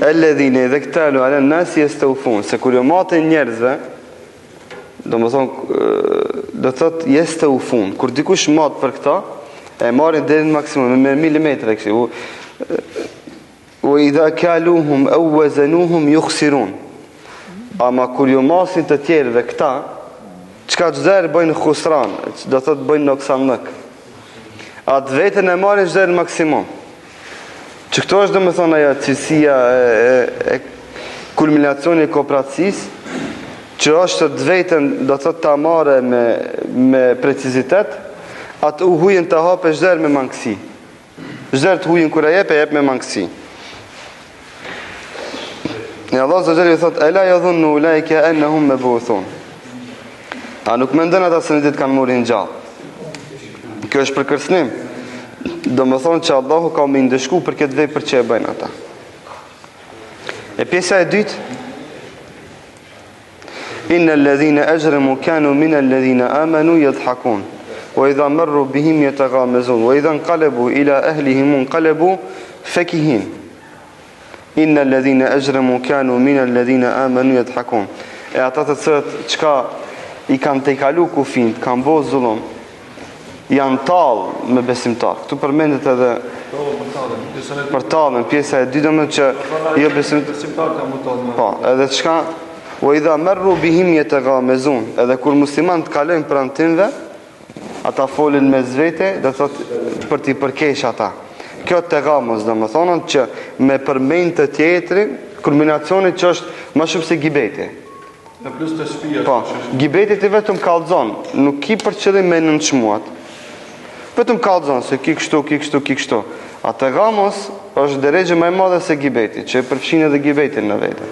Alladhina idha iktalu ala an-nasi yastawfun, se kur ju matin njerëzve, domethonë do të thotë yastawfun, kur dikush mat për këta, e marrin deri në maksimum me milimetra kështu. Wa idha kaluhum aw wazanuhum yukhsirun. Ama kur ju masin të tjerëve këta, çka çdo herë bëjnë khusran, do thotë bëjnë noksanllëk. Atë veten e marrin çdo herë maksimum. Që këto është domethonë ajo cilësia e, e, e kulminacioni i koprracisë, që është të veten do thotë ta marrë me, me precizitet, atë të hujën ta hape çdo herë me mangësi. Çdo herë të hujën kur e jep, e jep me mangësi. E Allah azze ve xhel thot, Ela jedhunnu ulaike ennehum mebuthun. A nuk mendon ata se një ditë kanë m'u ringjallë? Kjo është për kërcënim. Domethonë që Allahu ka me i ndëshku për këtë vepër që e bëjnë ata. E pjesa e dytë, Inna alladhina ajramu kanu min alladhina amanu yadhhakun wa idha marru bihim yataghamazun wa idha inqalabu ila ahlihim inqalabu fakihin. Inna alladhina ajramu kanu min alladhina amanu yadhhakun. E ata të cilët çka i kanë tejkalu kufint, kanë bo zullum, janë tall me besimtar. Këtu përmendet edhe për tallën, pjesa e dytë domethënë që jo besim besimtar kanë mu tall. Po, edhe çka wa idha marru bihim yataghamazun, edhe kur muslimanët kalojnë pranë tynve, ata folin mes vete, do thotë për t'i përkesh ata. Kjo tegamuz, domethonë që me përmend të tjetrin, kulminacioni që është më shumë se gibeti. Në plus të shpia. Po, gibeti ti vetëm kallxon, nuk ki për qëllim me nënçmu atë. Vetëm kallxon se ki kështu, ki kështu, ki kështu. A tegamuz është derexhe më e madhe se gibeti, që e përfshin edhe gibetin në vete.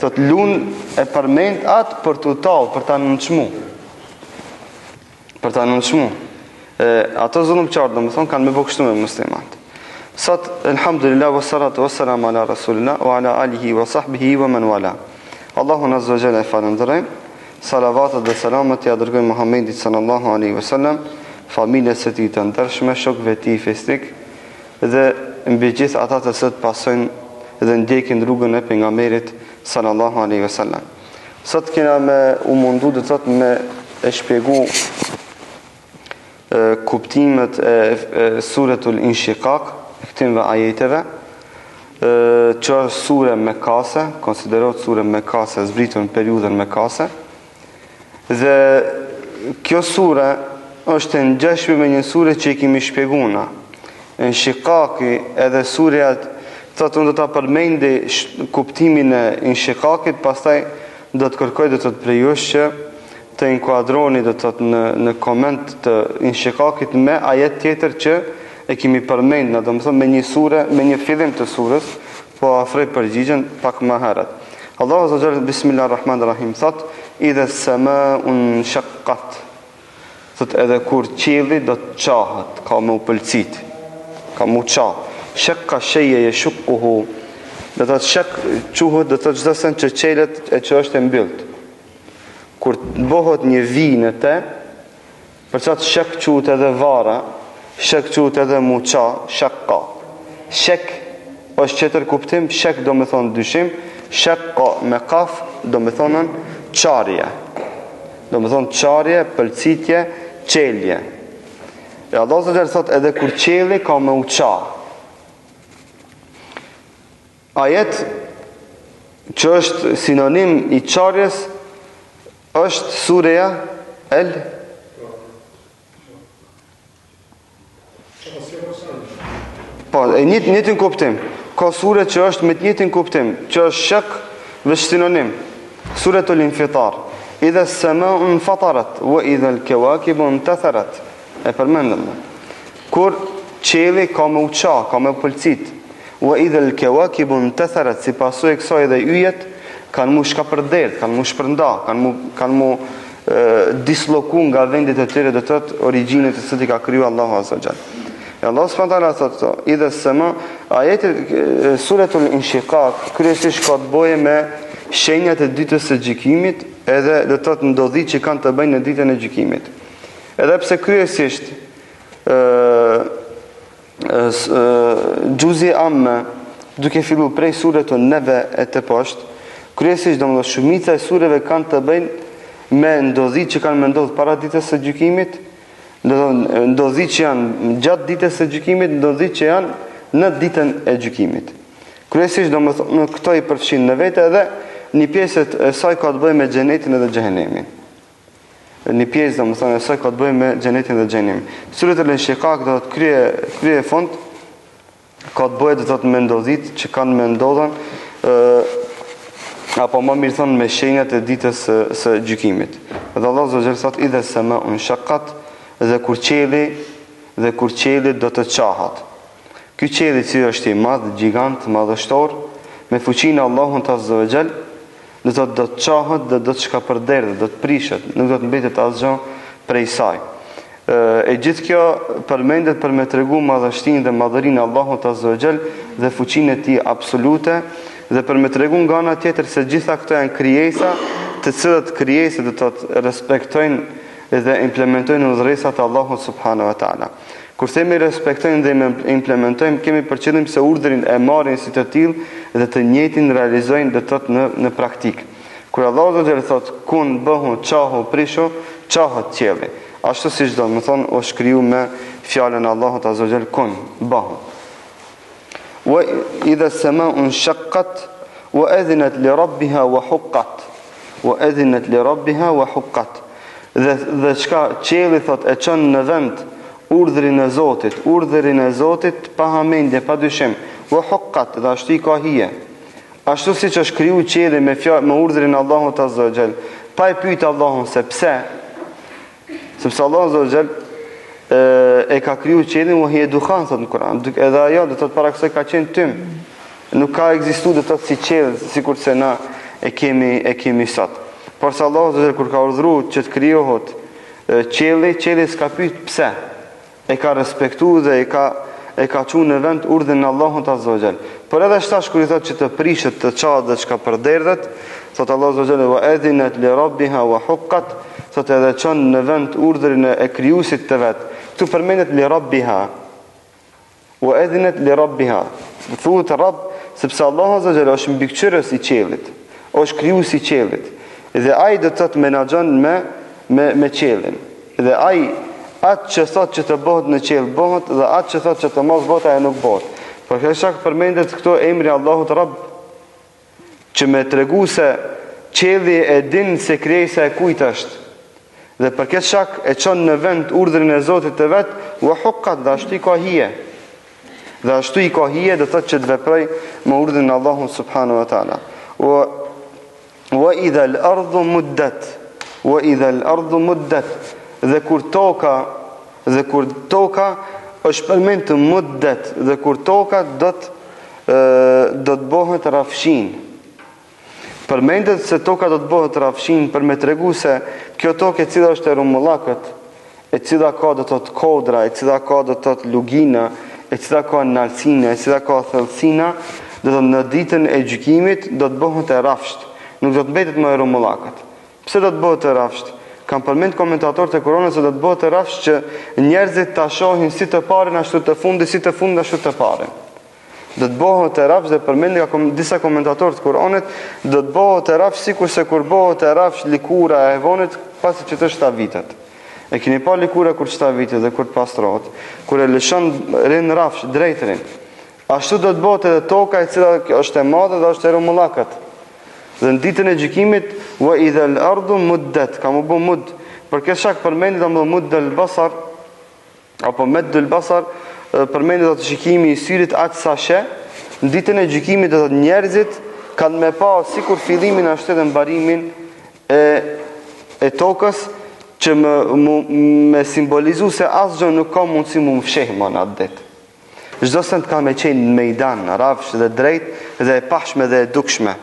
Thot lun e përmend atë për t'u tall, për ta nënçmu. Për ta nënçmu. E, ato zullumqarë, domethonë, kanë me bo kështu me muslimant. Sot, elhamdulillah, wa salatu wa salam ala rasulillah, wa ala alihi wa sahbihi wa men wala. Allahun azze ve xhel e falënderojmë, salavatet dhe selamet ia dërgojmë Muhammedit sallallahu alaihi wa sallam, familjes së tij të ndershme, shokëve të tij fisnik, dhe mbi gjithë ata të cilët pasojnë dhe ndjekin rrugën e pejgamberit sallallahu alaihi wa sallam. Sot kena me u mundu do të thotë me e shpjegu e, kuptimet e, e suretul Inshikak, e këtynve ajeteve, e, që është sure mekase, konsiderohet sure mekase, zbritur në periudhën mekase, dhe kjo sure është e ngjashme me një sure që i kemi shpjegu na. Inshikaki edhe surja thotë unë do ta përmendi kuptimin e Inshikakit, pastaj do të kërkoj do të thotë prej jush që të inkuadroni do të thotë në në koment të Inshikakit me ajet tjetër që e kemi përmend, na domethonë me një sure, me një fillim të surës, po afroj përgjigjen pak më herët. Allahu azza wa jall bismillahirrahmanirrahim thot idha as-sama'u inshaqqat Thot edhe kur qielli do të çahet, ka me u pëlcit, ka m'u ça. Shekka sheje jeshukkuhu, do të thotë shek quhet do të thotë çdo send që çelet e që është e mbyllt. Kur të bëhet një vijë në te, për qatë shek quhet edhe vara, shek quhet edhe m'u ça, shekka. Shek është tjetër kuptim, shek domethonë dyshim, shekka me kaf domethonë çarje. Domethonë çarje, pëlcitje, çelje. E Allah azze ve xhel thot edhe kur qielli ka me u ça. Ajet që është sinonim i çarjes është sureja El Po, e një, njëjtin kuptim. Ka sure që është me të njëjtin kuptim, që është shek veç sinonim. Suretul Infitar. Idha as-sama'u infatarat wa idha al-kawakibu intatharat. E përmendëm. Kur qielli ka me u ça, ka me u pëlcit. Wa idha al-kawakibu intatharat, si pasojë e kësaj edhe yjet kanë m'u shkapërderdh, kanë m'u shpërnda, kanë m'u kanë m'u disloku nga vendet e tyre do të thotë origjinët të cilat i ka kriju Allahu Azza wa Jall. E Allahu subhanahu wa taala thotë këto, idha sema ajeti suretul Inshiqaq kryesisht ka të bëjë me shenjat e ditës së gjykimit, edhe do të thotë ndodhi që kanë të bëjnë në ditën e gjykimit. Edhe pse kryesisht ë xhuzi amme. duke fillu prej suretun Nebe e te poshtë, kryesisht domethënë shumica e sureve kanë të bëjnë me ndodhi që kanë me ndodhë para ditës së gjykimit, do ndodhi që janë gjatë ditës së gjykimit, ndodhi që janë në ditën e gjykimit. Kryesisht domethënë këto i përfshin në vete edhe një pjesë e saj ka të bëjë me xhenetin edhe xhehenemin. Një pjesë domethënë e saj ka të bëjë me xhenetin dhe xhehenemin. Suretul Inshikak do të krye krye fund ka të bëjë do të thotë me ndodhit që kanë me ndodhën ë apo më mirë thonë me shenjat e ditës së, së gjykimit. Dhe Allah azze ve xhel thotë idhe semaun shakkat dhe kur qielli dhe kur qielli do të çahet. Ky qiell i cili është i madh, gjigant, madhështor, me fuqinë e Allahut azze ve xhel, do të thotë do të çahet dhe do të shkapërderdhet, do të prishet, nuk do të mbetet asgjë prej saj. E gjithë kjo përmendet për me tregu madhështinë dhe madhërinë e Allahut azze ve xhel dhe fuqinë e tij absolute dhe për me tregu nga ana tjetër se gjitha këto janë krijesa, të cilat krijesa do të thotë respektojnë dhe implementojnë urdhëresat e Allahut subhanahu wa taala. Kur themi respektojnë dhe implementojnë, kemi për qëllim se urdhrin e marrin si të tillë dhe të njëjtin realizojnë do të thotë në në praktikë. Kur Allahu azze ve xhel thotë kun bëhu çahu prishu, çahet qielli. Ashtu siç domethënë është kriju me fjalën e Allahut azze ve xhel kun bëhu. Wa idha as-sama'u inshaqqat wa adhinat li rabbiha wa huqqat. Wa adhinat li rabbiha wa huqqat. Dhe dhe çka qielli thot e çon në vend urdhrin e Zotit, urdhrin e Zotit pa hamendje, pa dyshim. Wa huqqat dhe ashtu i ka hije. Ashtu siç është kriju qielli me fjalë me urdhrin e Allahut azza wa jall, pa e pyet Allahun se pse, sepse Allahu azza wa jall e, e ka kriju qiellin wa hiya dukhan thot në Kur'an, edhe ajo do të thotë para kësaj ka qenë tym. Nuk ka ekzistuar do të thotë si qiell sikurse na e kemi e kemi sot. Por se Allahu azza wa jall kur ka urdhëruar që të krijohet qielli, qielli s'ka pyet pse. e ka respektu dhe e ka e ka çu në vend urdhrin e Allahut azza wa jall. Por edhe tash kur i thotë që të prishet, të çahet dhe shkapërderdhet, thotë Allahu azza wa jall wa adhinat li rabbiha wa huqqat, thotë edhe çon në vend urdhrin e krijuesit të vet. Këtu përmendet li rabbiha. Wa adhinat li rabbiha. Thuhet Rabb sepse Allahu azza wa jall është mbikëqyrës i qiellit, është krijuesi i qiellit. Dhe ai do të thotë menaxhon me me me qiellin. Dhe ai atë që thotë që të bëhet në qiell bëhet dhe atë që thotë që të mos bëhet ajo nuk bëhet. Për këtë shkak përmendet këtu emri i Allahut Rabb që me tregu se qielli e din se krijesa e kujt është. Dhe për këtë shkak e çon në vend urdhrin e Zotit të vet, wa huqqat dhe ashtu i ka hije. Dhe ashtu i ka hije do thotë që të veproj me urdhrin e Allahut subhanahu wa taala. Wa wa idha al-ardu muddat wa idha al-ardu muddat dhe kur toka dhe kur toka është përmend muddat dhe kur toka do të do të bëhet rrafshinë. Përmendet se toka do të bëhet rrafshinë për me tregu se kjo tokë e cila është e rrumullakët, e cila ka do të thotë kodra, e cila ka do të thotë lugina, e cila ka nalcina, e cila ka thellësina, do të thotë në ditën e gjykimit do të bëhet e rrafsht, nuk do të mbetet më e rrumullakët. Pse do të bëhet e rrafsht? Kanë përmend komentatorët e Kuranit se do të bëhet e rrafsht që njerëzit ta shohin si të parin ashtu të fundit, si të fundit ashtu të parin. Do të bëhet e rrafsh dhe përmend nga kom, disa komentatorë të Kuranit, do të bëhet e rrafsh sikurse kur bëhet e rrafsh likura e hajvanit pasi që të shtavitet. E keni pa likura kur shtavitet dhe kur të pastrohet, kur e lëshon rin rrafsh drejt rin. Ashtu do të bëhet edhe toka e cila është e madhe dhe është e rrumullakët. Dhe në ditën e gjykimit wa idha al-ardu muddat, ka m'u bë mud. Për këtë shkak përmendi domethënë mudd al-basar apo meddul basar përmendet do të shikimi i syrit aq sa sheh në ditën e gjykimit do të njerëzit kanë me pa sikur fillimin ashtu edhe mbarimin e e tokës që me, me, me simbolizu se asgjë nuk ka mundësi m'u msheh më në atë ditë. Çdo send ka me qenë në mejdan, rrafsh dhe drejt dhe e pashme dhe e dukshme.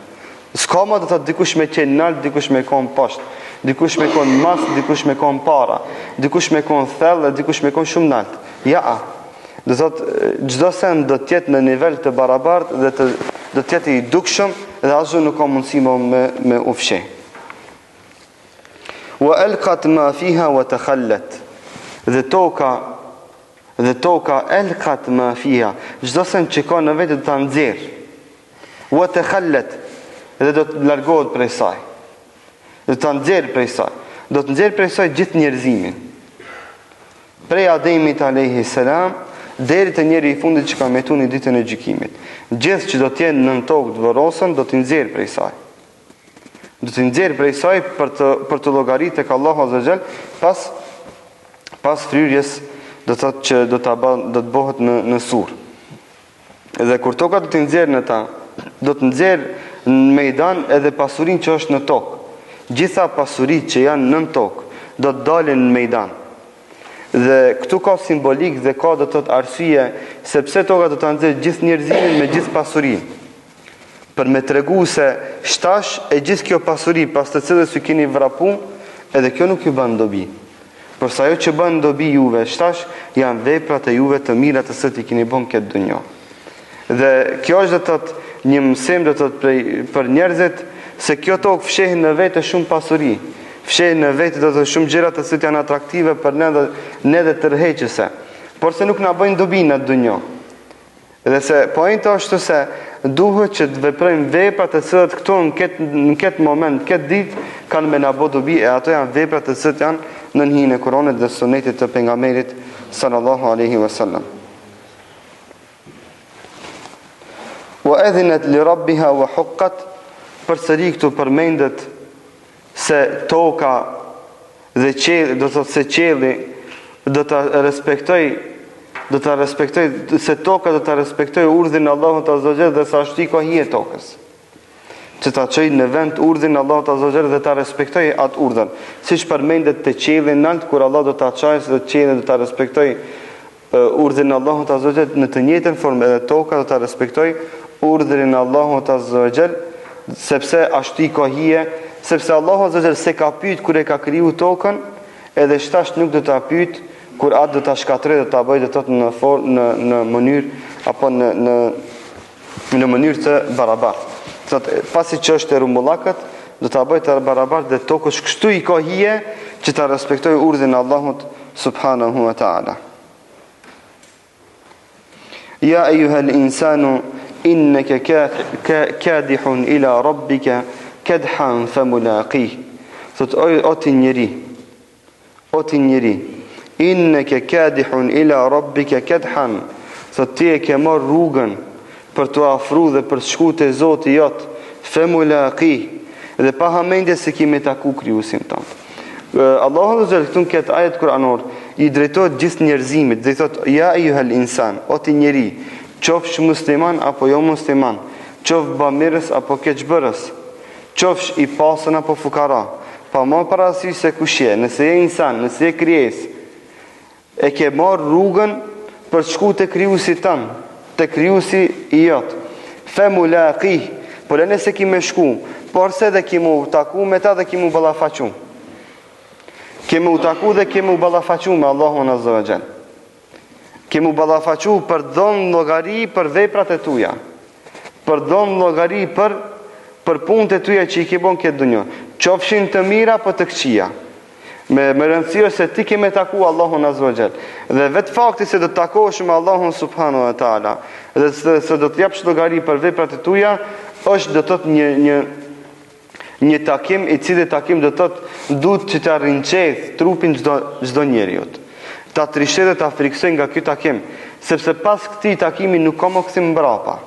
S'ka ma do të thotë dikush me qenë nalt, dikush me konë poshtë, dikush me konë mas, dikush me konë para, dikush me konë thellë dhe dikush me konë shumë nalt. Ja, do të thotë çdo send do të jetë në nivel të barabartë dhe të do të jetë i dukshëm dhe asgjë nuk ka mundësi më me me u fsheh. Wa alqat ma fiha wa takhallat. Dhe toka Dhe toka elkat ma fiha, çdo send që ka në vete do ta nxjerr. Wa takhallat dhe do të largohet prej saj. Do ta nxjerr prej saj. Do të nxjerr prej saj gjithë njerëzimin. Prej Ademit alayhi salam deri te njeri i fundit që ka me jetu në ditën e gjykimit. Gjithë që do të jenë nën tokë të vorrosen do t'i nxjerr prej saj. Do t'i nxjerr prej saj për të për t'u llogarit tek Allahu azza xhel pas pas fryrjes do të thotë që do ta bën do të bëhet në në sur. Dhe kur toka do t'i nxjerr në ta, do të nxjerr në mejdan edhe pasurinë që është në tokë. Gjitha pasuritë që janë nën tokë do të dalin në mejdan. Dhe këtu ka simbolikë dhe ka do të thotë arsye se pse toka do ta nxjerr gjithë njerëzimin me gjithë pasurinë. Për me tregu se shtash e gjithë kjo pasuri pas të cilës ju keni vrapu, edhe kjo nuk ju bën dobi. Porse ajo që bën dobi juve shtash janë veprat e juve të mira të cilat i keni bën këtë dunja. Dhe kjo është do të thotë një mësim do të thotë prej për njerëzit se kjo tokë fsheh në vete shumë pasuri, fsheh në vete do të thotë shumë gjëra të cilat janë atraktive për ne dhe ne dhe tërheqëse, porse nuk na bëjnë dobi në dunja. Dhe se poenta është se duhet që të veprojmë vepra të cilat këto në këtë në këtë moment, këtë ditë kanë me na bo dobi e ato janë vepra të cilat janë nën hijen e Kuranit dhe Sunetit të pejgamberit sallallahu alaihi wasallam. Wa adhinat li rabbiha wa huqqat përsëri këtu përmendet se toka dhe qielli, do të thotë se qielli do ta respektoj do ta respektoj se toka do ta respektoj urdhrin e Allahut azza xhel dhe se ashtu i ka hije tokës. Që ta çoj në vend urdhrin e Allahut azza xhel dhe ta respektoj atë urdhër. Siç përmendet te qielli nalt kur Allah do ta çajë se qielli do ta respektoj urdhrin e Allahut azza wa xhel në të njëjtën formë edhe toka do ta respektoj urdhrin e Allahut azza wa xhel sepse ashtu i ka hije sepse Allahu azza wa xhel s'e ka pyet kur e ka kriju tokën edhe shtash nuk do ta pyet kur atë do ta shkatërroj do ta bëj do të thotë në formë në në mënyrë apo në në në mënyrë të barabartë. Thotë pasi që është e rrumbullakët, do ta bëj të barabartë dhe tokës kështu i ka hije që ta respektoj urdhrin e Allahut subhanahu wa taala. Ja ejuha al-insanu innaka kadihun ila rabbika kadhan famulaqih. Thot o ti njeri, O ti njeri, inneke kadihun ila rabbike kadhan, thotë ti e ke marrë rrugën për t'u afru dhe për të shku te Zoti jot, femulaqih, dhe pa hamendje se ki me taku krijuesin tënd. Allahu azza xhel këtu në këtë ajet kuranor i drejtohet gjithë njerëzimit dhe i thotë ja ejuhel insan, o ti njeri, qofsh musliman apo jo musliman, qofsh bamirës apo keqbërës, Qofsh i pasur apo fukara, pa marrë parasysh se kush je, nëse je insan, nëse je krijesë, e ke marrë rrugën për të shku te krijuesi tënd, te krijuesi i jot. Femulaqih, po le nëse ki me shku, porse dhe ki mu taku me ta dhe ki mu ballafaqu. Ki mu taku dhe ki mu ballafaqu me Allahun azza wa xhel. Ki mu ballafaqu për të dhonë llogari për veprat e tuja. Për të dhonë llogari për, për punët e tuja që i ke bon këtë dunja. Qofshin të mira apo të këqija. Me, me rëndësi është se ti ke me taku Allahun azza wa xhel. Dhe vetë fakti se do të takohesh me Allahun subhanahu wa taala dhe se, se do të japsh llogari për veprat e tuja, është do të thotë një një Një takim i cili takim do të thotë duhet që ta rrënqeth trupin çdo çdo njeriut. Ta trishtoj dhe ta frikësoj nga ky takim, sepse pas këtij takimi nuk ka më kthim mbrapa.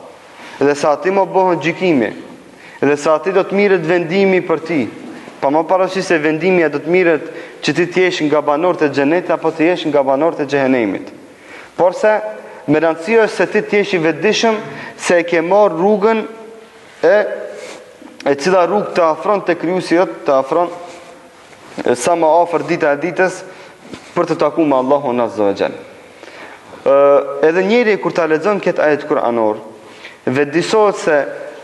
Dhe se aty më bëhet gjykimi, dhe se aty do të mirret vendimi për ti. Pa marrë parasysh se vendimi a do të mirret që ti të jesh nga banorët e xhenetit apo të jesh nga banorët e xhehenemit. Porse me rëndësi është se ti të jesh i vetëdijshëm se e ke marrë rrugën e e cila rrugë të afron te krijuesi jot, të afron sa më afër dita e ditës për të taku me Allahun Azza wa Jall. Ë edhe njeri kur ta lexon këtë ajet kuranor, vetëdisohet se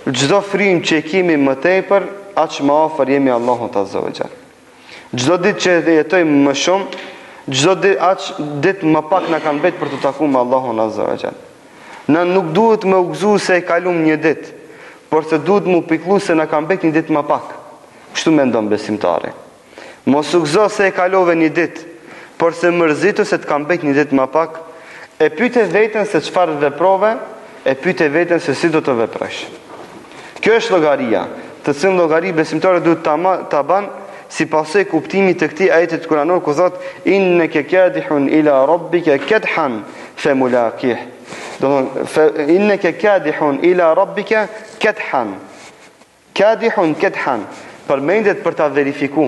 çdo frymë që e kemi më tepër, aq më afër jemi Allahut Azza wa Jall. Çdo ditë që jetojmë më shumë, çdo ditë aq ditë më pak na kanë mbet për të taku me Allahun Azza wa Jall. Na nuk duhet me u gëzu se e kalum një ditë, por se duhet me u pikllu se na ka mbet një ditë më pak. Kështu mendon besimtari. Mos u gëzo se e kalove një ditë, por se mërzitu se të ka mbet një ditë më pak, e pyete veten se çfarë veprove, e pyete veten se si do të veprosh. Kjo është llogaria, të cilën llogari besimtari duhet ta ma, ta ban si pasojë e kuptimit të këtij ajetit kuranor ku thotë inneke kadihun ila rabbike kedhan fe mulakih. Do thonë inneke kadihun ila rabbike kedhan. Kadihun kedhan përmendet për ta verifiku.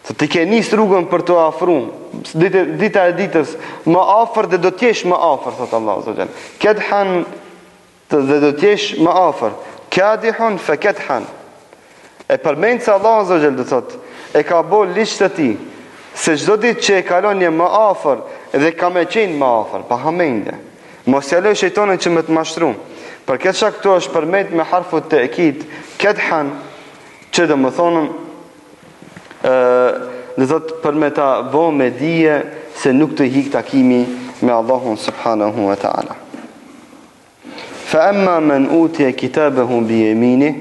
Se ti ke nis rrugën për t'u afru, dita, dita e ditës, më afër dhe do t'jesh më afër, thot Allah Azza Jall. Kedhan dhe do t'jesh më afër. Kadihun fe kedhan. E përmend se Allah Azza Jall do thot, e ka bo ligj të tij, se çdo ditë që e kalon je më afër dhe ka me qenë më afër, pa hamendje. Mos ja lër shejtanin që me të mashtru. Për këtë shkak këtu është përmend me harfu tekid, kedhan, që domethonë, ë do thot për me ta bo me dije se nuk të hik takimi me Allahun subhanahu wa ta'ala. Fa emma men utije kitabehu bi jeminih,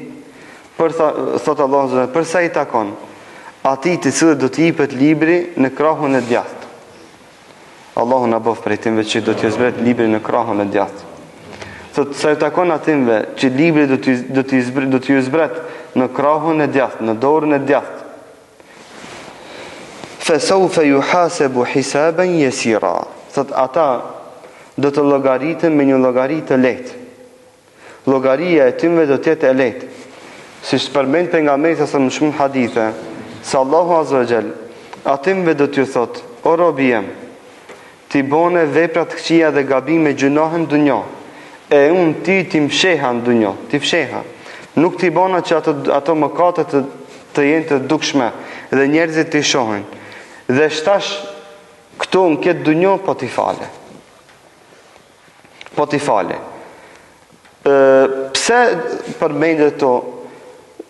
për tha, thot Allahu azza për sa i takon atij të cilit do t'i jepet libri në krahun e djathtë. Allahu na bëftë prej atyre që do t'ju zbret libri në krahun e djathtë. Thot sa ju takon atyre që libri do t'i do t'i zbret do t'ju zbret në krahun e djathtë, në dorën e djathtë. Fa sawfa yuhasabu hisaban yasira. Thot ata do të llogariten me një llogari të lehtë. Llogaria e tyre do të jetë e lehtë. Siç përmend pejgamberi sa në shumë hadithe, se Allahu Azza wa Jall atyre do t'ju thotë, o robi jem, ti bone vepra të këqija dhe gabime gjynahe në dunja, e unë ty t'i msheha në dunja, t'i fsheha. Nuk t'i bona që ato, ato mëkate të, të jenë të dukshme dhe njerëzit t'i shohin. Dhe tash këtu në këtë dunja po t'i fali. Po t'i fali. Ë pse përmendet këtu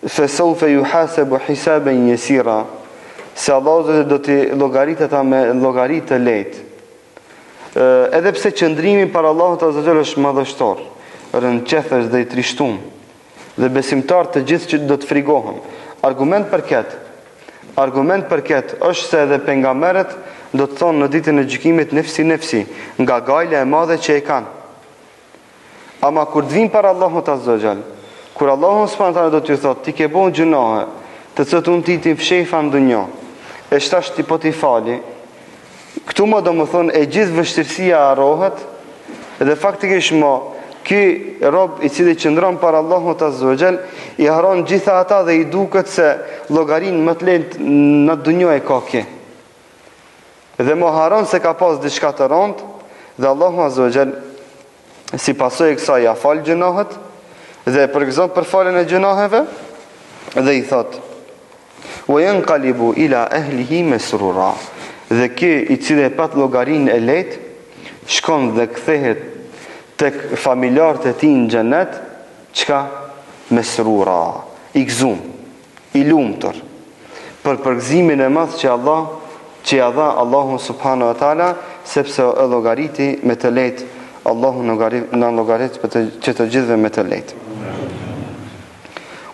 fe sawfa yuhasabu hisaban yasira se Allahu do t'i llogarit ata me llogari të lehtë. Ë edhe pse qëndrimi para Allahut azza xhel është madhështor, rrëqethës dhe i trishtum. Dhe besimtarët të gjithë që do të frigohen. Argument për këtë, argument për këtë është se edhe pejgamberët do të thonë në ditën e gjykimit nefsi nefsi, nga gajla e madhe që e kanë. Ama kur të vinë para Allahut azza xhel, kur Allahu subhanahu taala do t'ju thotë ti ke bo gjynahe, të cilat unë ty t'i fshefa në dunja, e tash ti po t'i fali, Këtu më domethënë e gjithë vështirësia harrohet dhe faktikisht më ky rob i cili qëndron para Allahut azza wa xhel i harron gjitha ata dhe i duket se llogarinë më të lehtë në dunja e ka ky. Dhe më harron se ka pas diçka të rëndë dhe Allahu azza wa xhel si pasojë e kësaj ja fal gjynahet dhe e përgëzon për faljen e gjynaheve dhe i thotë Wa yanqalibu ila ahlihi masrura. Dhe ky i cili e pat llogarinë e lehtë, shkon dhe kthehet tek familjarët e tij në xhenet, çka mesrura, i gëzum, i lumtur për përgëzimin e madh që Allah që ja dha Allahu subhanahu wa taala, sepse e llogariti me të lehtë, Allahu na llogarit për të, që të gjithëve me të lehtë.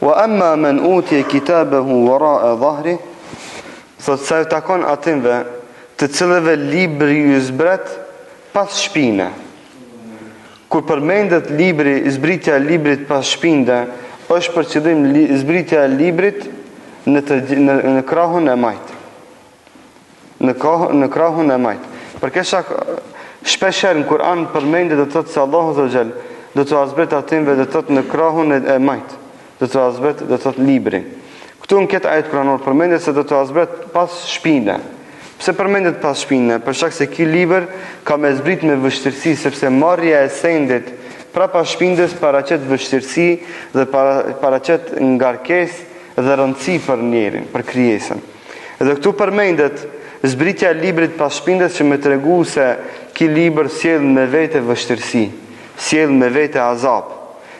Wa amma men utiya kitabahu wara'a dhahri, thot sa ju takon atyre të cilëve libri ju zbret pas shpine. Kur përmendet libri, zbritja e librit pas shpine, është për qëllim zbritja e librit në të në, në krahun e majtë. Në kah, në krahun e majtë. Për këtë shkak shpesh herë në Kur'an përmendet do të thotë se Allahu azza xhel do t'ua zbret atyre do të thotë në krahun e, e majtë. Do t'ua zbret do të thotë libri. Këtu në këtë ajet kuranor përmendet se do t'ua zbret pas shpine. Pse përmendet pas shpine? Për shkak se ky libër ka me zbrit me vështirësi sepse marrja e sendit prapa shpinës paraqet vështirësi dhe para, paraqet ngarkesë dhe rëndësi për njerin, për krijesën. Dhe këtu përmendet zbritja e librit pas shpinës që me tregu se ky libër sjell me vete vështirësi, sjell me vete azap.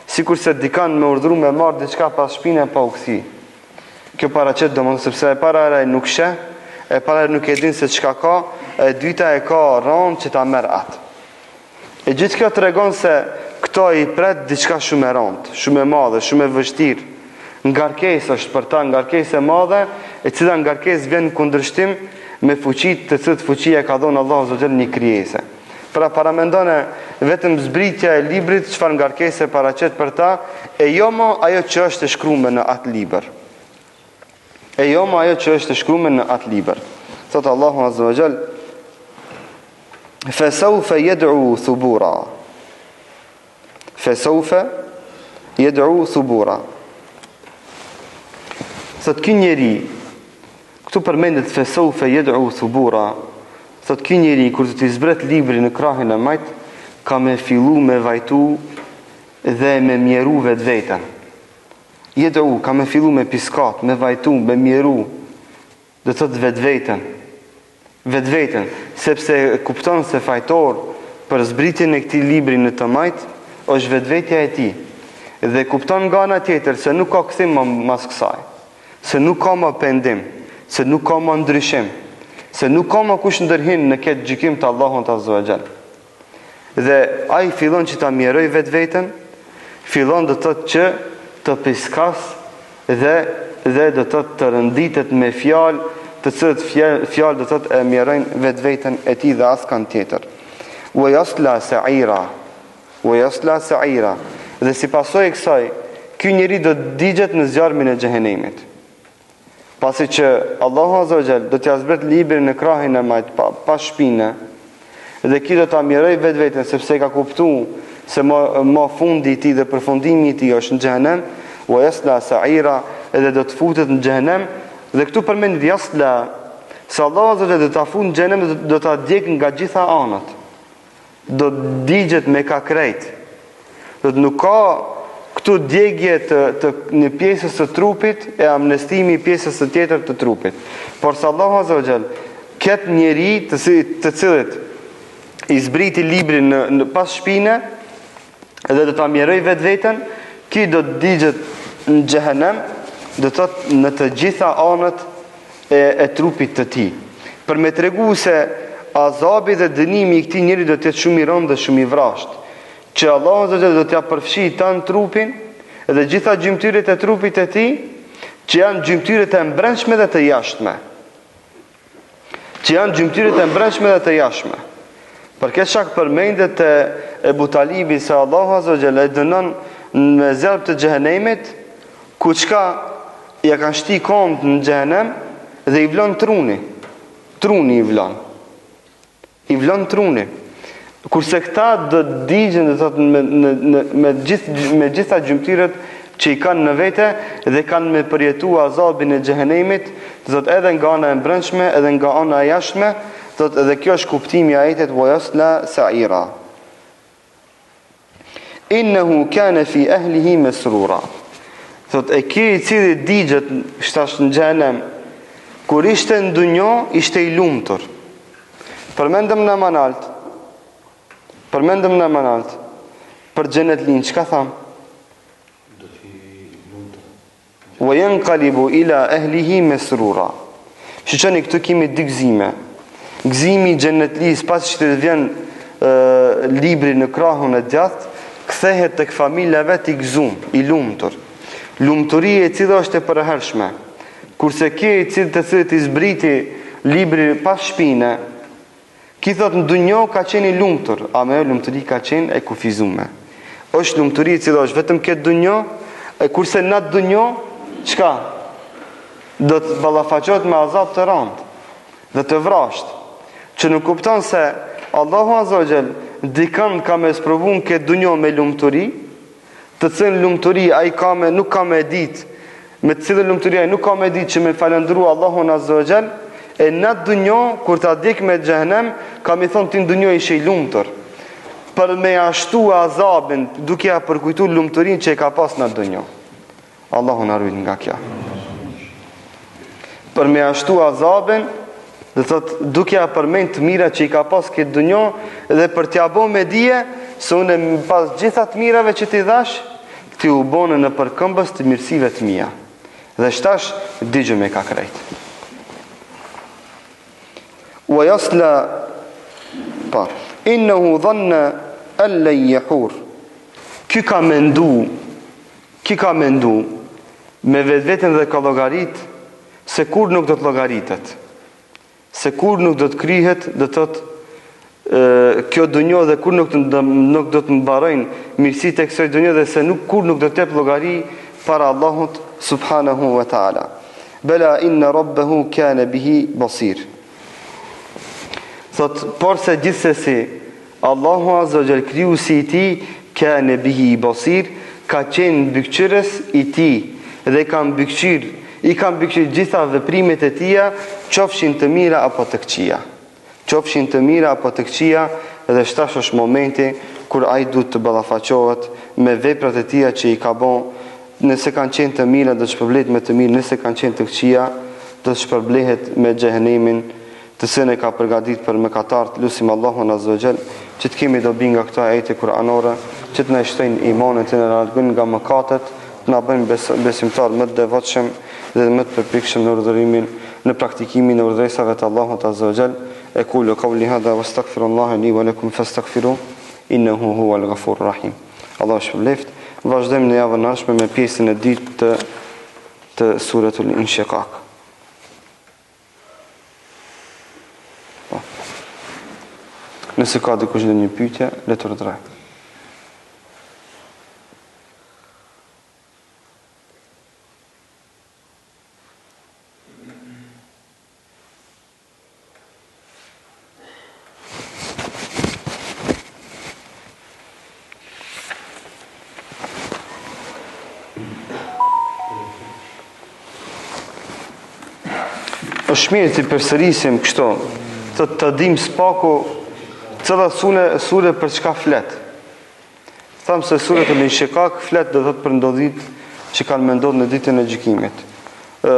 Sikurse dikan me urdhru me marr diçka pas shpine pa u kthy. Kjo paraqet domethënë sepse e para herë ai nuk sheh, e para herë nuk e din se çka ka, e dyta e ka rëndë që ta merr atë. E gjithë kjo tregon se këto i pret diçka shumë e rëndë, shumë e madhe, shumë e vështirë. Ngarkesë është për ta, ngarkesë e madhe, e cila ngarkesë vjen në kundërshtim me fuqitë të cilat fuqia e ka dhënë Allahu azza xhel një krijese. Pra paramendone vetëm zbritja e librit çfarë ngarkese paraqet për ta, e jo më ajo që është e shkrume në atë libër. E jo më ajo që është e shkrume në atë libër. Thotë Allahu Azza wa Jall, Fe saufe jed'u thubura. Fe saufe jed'u thubura. Thotë ky njeri, këtu përmendet fe saufe jed'u thubura, thotë ky njeri, kur do t'i zbret libri në krahin e majtë, ka me fillu me vajtu dhe me mjeru vetveten. Jed'u, ka me fillu me piskat, me vajtu, me mjeru, do të thotë vetveten. Vetveten, sepse kupton se fajtor për zbritjen e këtij libri në të majtë është vetvetja e tij. Dhe kupton nga ana tjetër se nuk ka kthim më mas kësaj, se nuk ka më pendim, se nuk ka më ndryshim, se nuk ka më kush ndërhin në këtë gjykim të Allahut Azza wa Jall. Dhe ai fillon që ta mjerojë vetveten, fillon do të thotë që të piskas dhe dhe do të thotë të rënditet me fjalë, të cilët fjalë, fjalë do të thotë e mjerojnë vetveten e tij dhe askënd tjetër. Wa yasla sa'ira. Wa yasla sa'ira. Dhe si pasojë e kësaj, ky njeri do të digjet në zjarmin e xhehenemit. Pasi që Allahu Azza wa Jall do t'ia zbret librin në krahin e majtë pa, pas shpine dhe ky do ta mjerojë vetveten sepse e ka kuptu se ma, ma fundi i tij dhe përfundimi i tij është në xhehenem, wa yasla sa'ira edhe do të futet në xhehenem dhe këtu përmendet yasla se Allahu Azza wa Jall do ta fut në xhehenem dhe do ta djeg nga gjitha anët. do të digjet me ka krejt. Do të nuk ka këtu djegje të, të një pjesës të trupit e amnestimi i pjesës së tjetër të trupit. Por se Allahu Azza wa Jall, këtë njeri të, si, të cilit i zbriti librin në, në pas shpine dhe do ta mjerojë vetveten, ky do të digjet në xhehenem, do të thotë në të gjitha anët e, e trupit të tij. Për me tregu se azabi dhe dënimi i këtij njeri do të jetë shumë i rëndë dhe shumë i vrazhdë, që Allahu Azza wa Jall do t'ia përfshijë tanë trupin dhe gjitha gjymtyrët e trupit të tij, që janë gjymtyrët e mbrendshme dhe të jashtme. Që janë gjymtyrët e mbrendshme dhe të jashtme. Për këtë shkak përmendet te Ebu Talibi se Allahu Azza wa Jall e dënon me zjarr të xhehenemit, ku çka ja kanë shti komt në xhehenem dhe i vlon truni. Truni i vlon. I vlon truni. Kurse këta do të digjen, do të thotë me në në me gjithë me gjitha gjymtyrët që i kanë në vete dhe kanë me përjetu azabin e xhehenemit, do të thotë edhe nga ana e mbrendshme edhe nga ana e jashtme, do të thotë edhe kjo është kuptimi i ajetit wa yasla sa'ira. Innehu kane fi ehlihi mesrura. Thot e ky i cili digjet shtash në xhehenem, kur ishte në dunjo, ishte i lumtur. Përmendëm na ma nalt. Përmendëm na ma nalt. Për xhenetlinë, çka thamë? Do të lumtur. Wa yanqalibu ila ahlihi masrura. Shiqoni këtu kemi dy gëzime. Gëzimi i xhenetlisë pasi që të vjen e, libri në krahun e djathtë, kthehet tek familja e vet i gëzum, i lumtur. Lumturi e cila është e përhershme. Kurse ky i cili të cilit i zbriti libri pas shpine, Ky thot në dunjo ka qenë i lumtur, ama ajo lumturi ka qenë e kufizume. Është lumturi e cila është vetëm këtë dunjo, e kurse në atë dunjo, çka? Do të ballafaqohet me azab të rëndë dhe të vrazhdë, që nuk kupton se Allahu Azza wa Jall dikënd ka me sprovu në këtë dunjo me lumturi, të cilën lumturi ai ka me nuk ka me ditë, me të cilën lumturi ai nuk ka me ditë që me falënderu Allahun Azza wa Jall, e në atë dunjo kur ta djeg me xhehenem, ka me thonë ti në dunjo ishe i lumtur. Për me ja shtu azabin, duke ja përkujtu lumturinë që e ka pas në atë dunjo. Allahu na rujt nga kjo. Për me ja shtu azabin, do thot duke ja përmend të mirat që i ka pas këtë dunjo dhe për t'ia bo me dije se unë pas gjitha të mirave që t'i dhash, ti u bone nëpërkëmbës të mirësive të mia. Dhe shtash digju me ka krejt. Wa yasla pa innahu dhanna an lan yahur. Ky ka mendu Ky ka mendu me vetveten dhe ka llogarit se kurrë nuk do të llogaritet, se kurrë nuk do të kryhet, do të thotë. kjo dunjo dhe kur nuk të nuk do të mbarojnë mirësitë e kësaj dunjo dhe se nuk kur nuk do të jep llogari para Allahut subhanahu wa taala. Bela inna rabbahu kana bihi basir. Thot, porse gjithsesi Allahu azza wa jall krijuesi i tij kana bihi basir ka qenë mbikëqyrës i tij dhe ka mbikëqyr i ka mbikëqyr gjitha veprimet e tija qofshin të mira apo të këqija. Qofshin të mira apo të këqija dhe tash është momenti kur ai duhet të ballafaqohet me veprat e tija që i ka bo, nëse kanë qenë të mira do të shpërblehet me të mirë, nëse kanë qenë të këqija do të shpërblehet me xhehenemin të cilin e ka përgatit për mëkatarët, lusim Allahun azza wa xhel që të kemi dobi nga këto ajete kuranore, që të na shtojnë imanin, të na largojnë nga mëkatet, të na bëjnë bes, besimtarë më të devotshëm dhe më të përpikshëm në urdhërimin, në praktikimin e urdhëresave të Allahut Azza wa Jall. Ekulu kauli hadha wastaghfirullaha li wa lakum fastaghfiru innahu huwal ghafurur rahim. Allahu ju shpërbleft. Vazhdojmë në javën e ardhshme me pjesën e dytë të të suretul Inshiqaq. Po. Nëse ka dikush ndonjë pyetje, le të urdhërojë. Është mirë t'i përsërisim kështu, të të dimë së paku cila sure, sure për çka flet. Thamë se suretul Inshikak flet do thotë për ndodhitë që kanë me ndodhë në ditën e gjykimit. Ë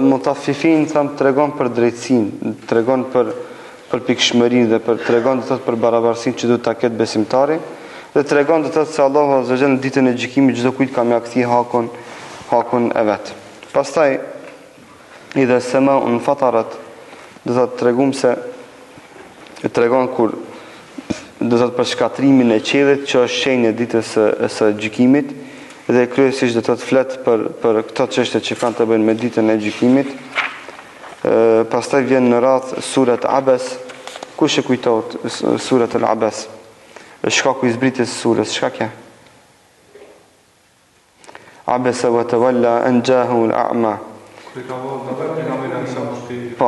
Mutaffifin thamë tregon për drejtësinë, tregon për përpikshmërinë dhe për tregon do thotë për barabarësinë që duhet ta ketë besimtari dhe tregon do thotë se Allahu azza xhel në ditën e gjykimit çdo kujt ka me ia kthy hakun hakun e vet. Pastaj idha semau infatarat do thotë tregum se e tregon kur do thotë për shkatërrimin e qiellit që është shenjë e ditës së, së gjykimit dhe kryesisht do thotë flet për për këto çështje që kanë të bëjnë me ditën e gjykimit. Ë pastaj vjen në radhë suret Abes, kush e kujton suret Al-Abes? Shkaku i zbritjes së surës, çka ke? Abese wa tawalla an jahu al-a'ma. Kur i ka bërë davet pejgamberi alejhi selam atij Po.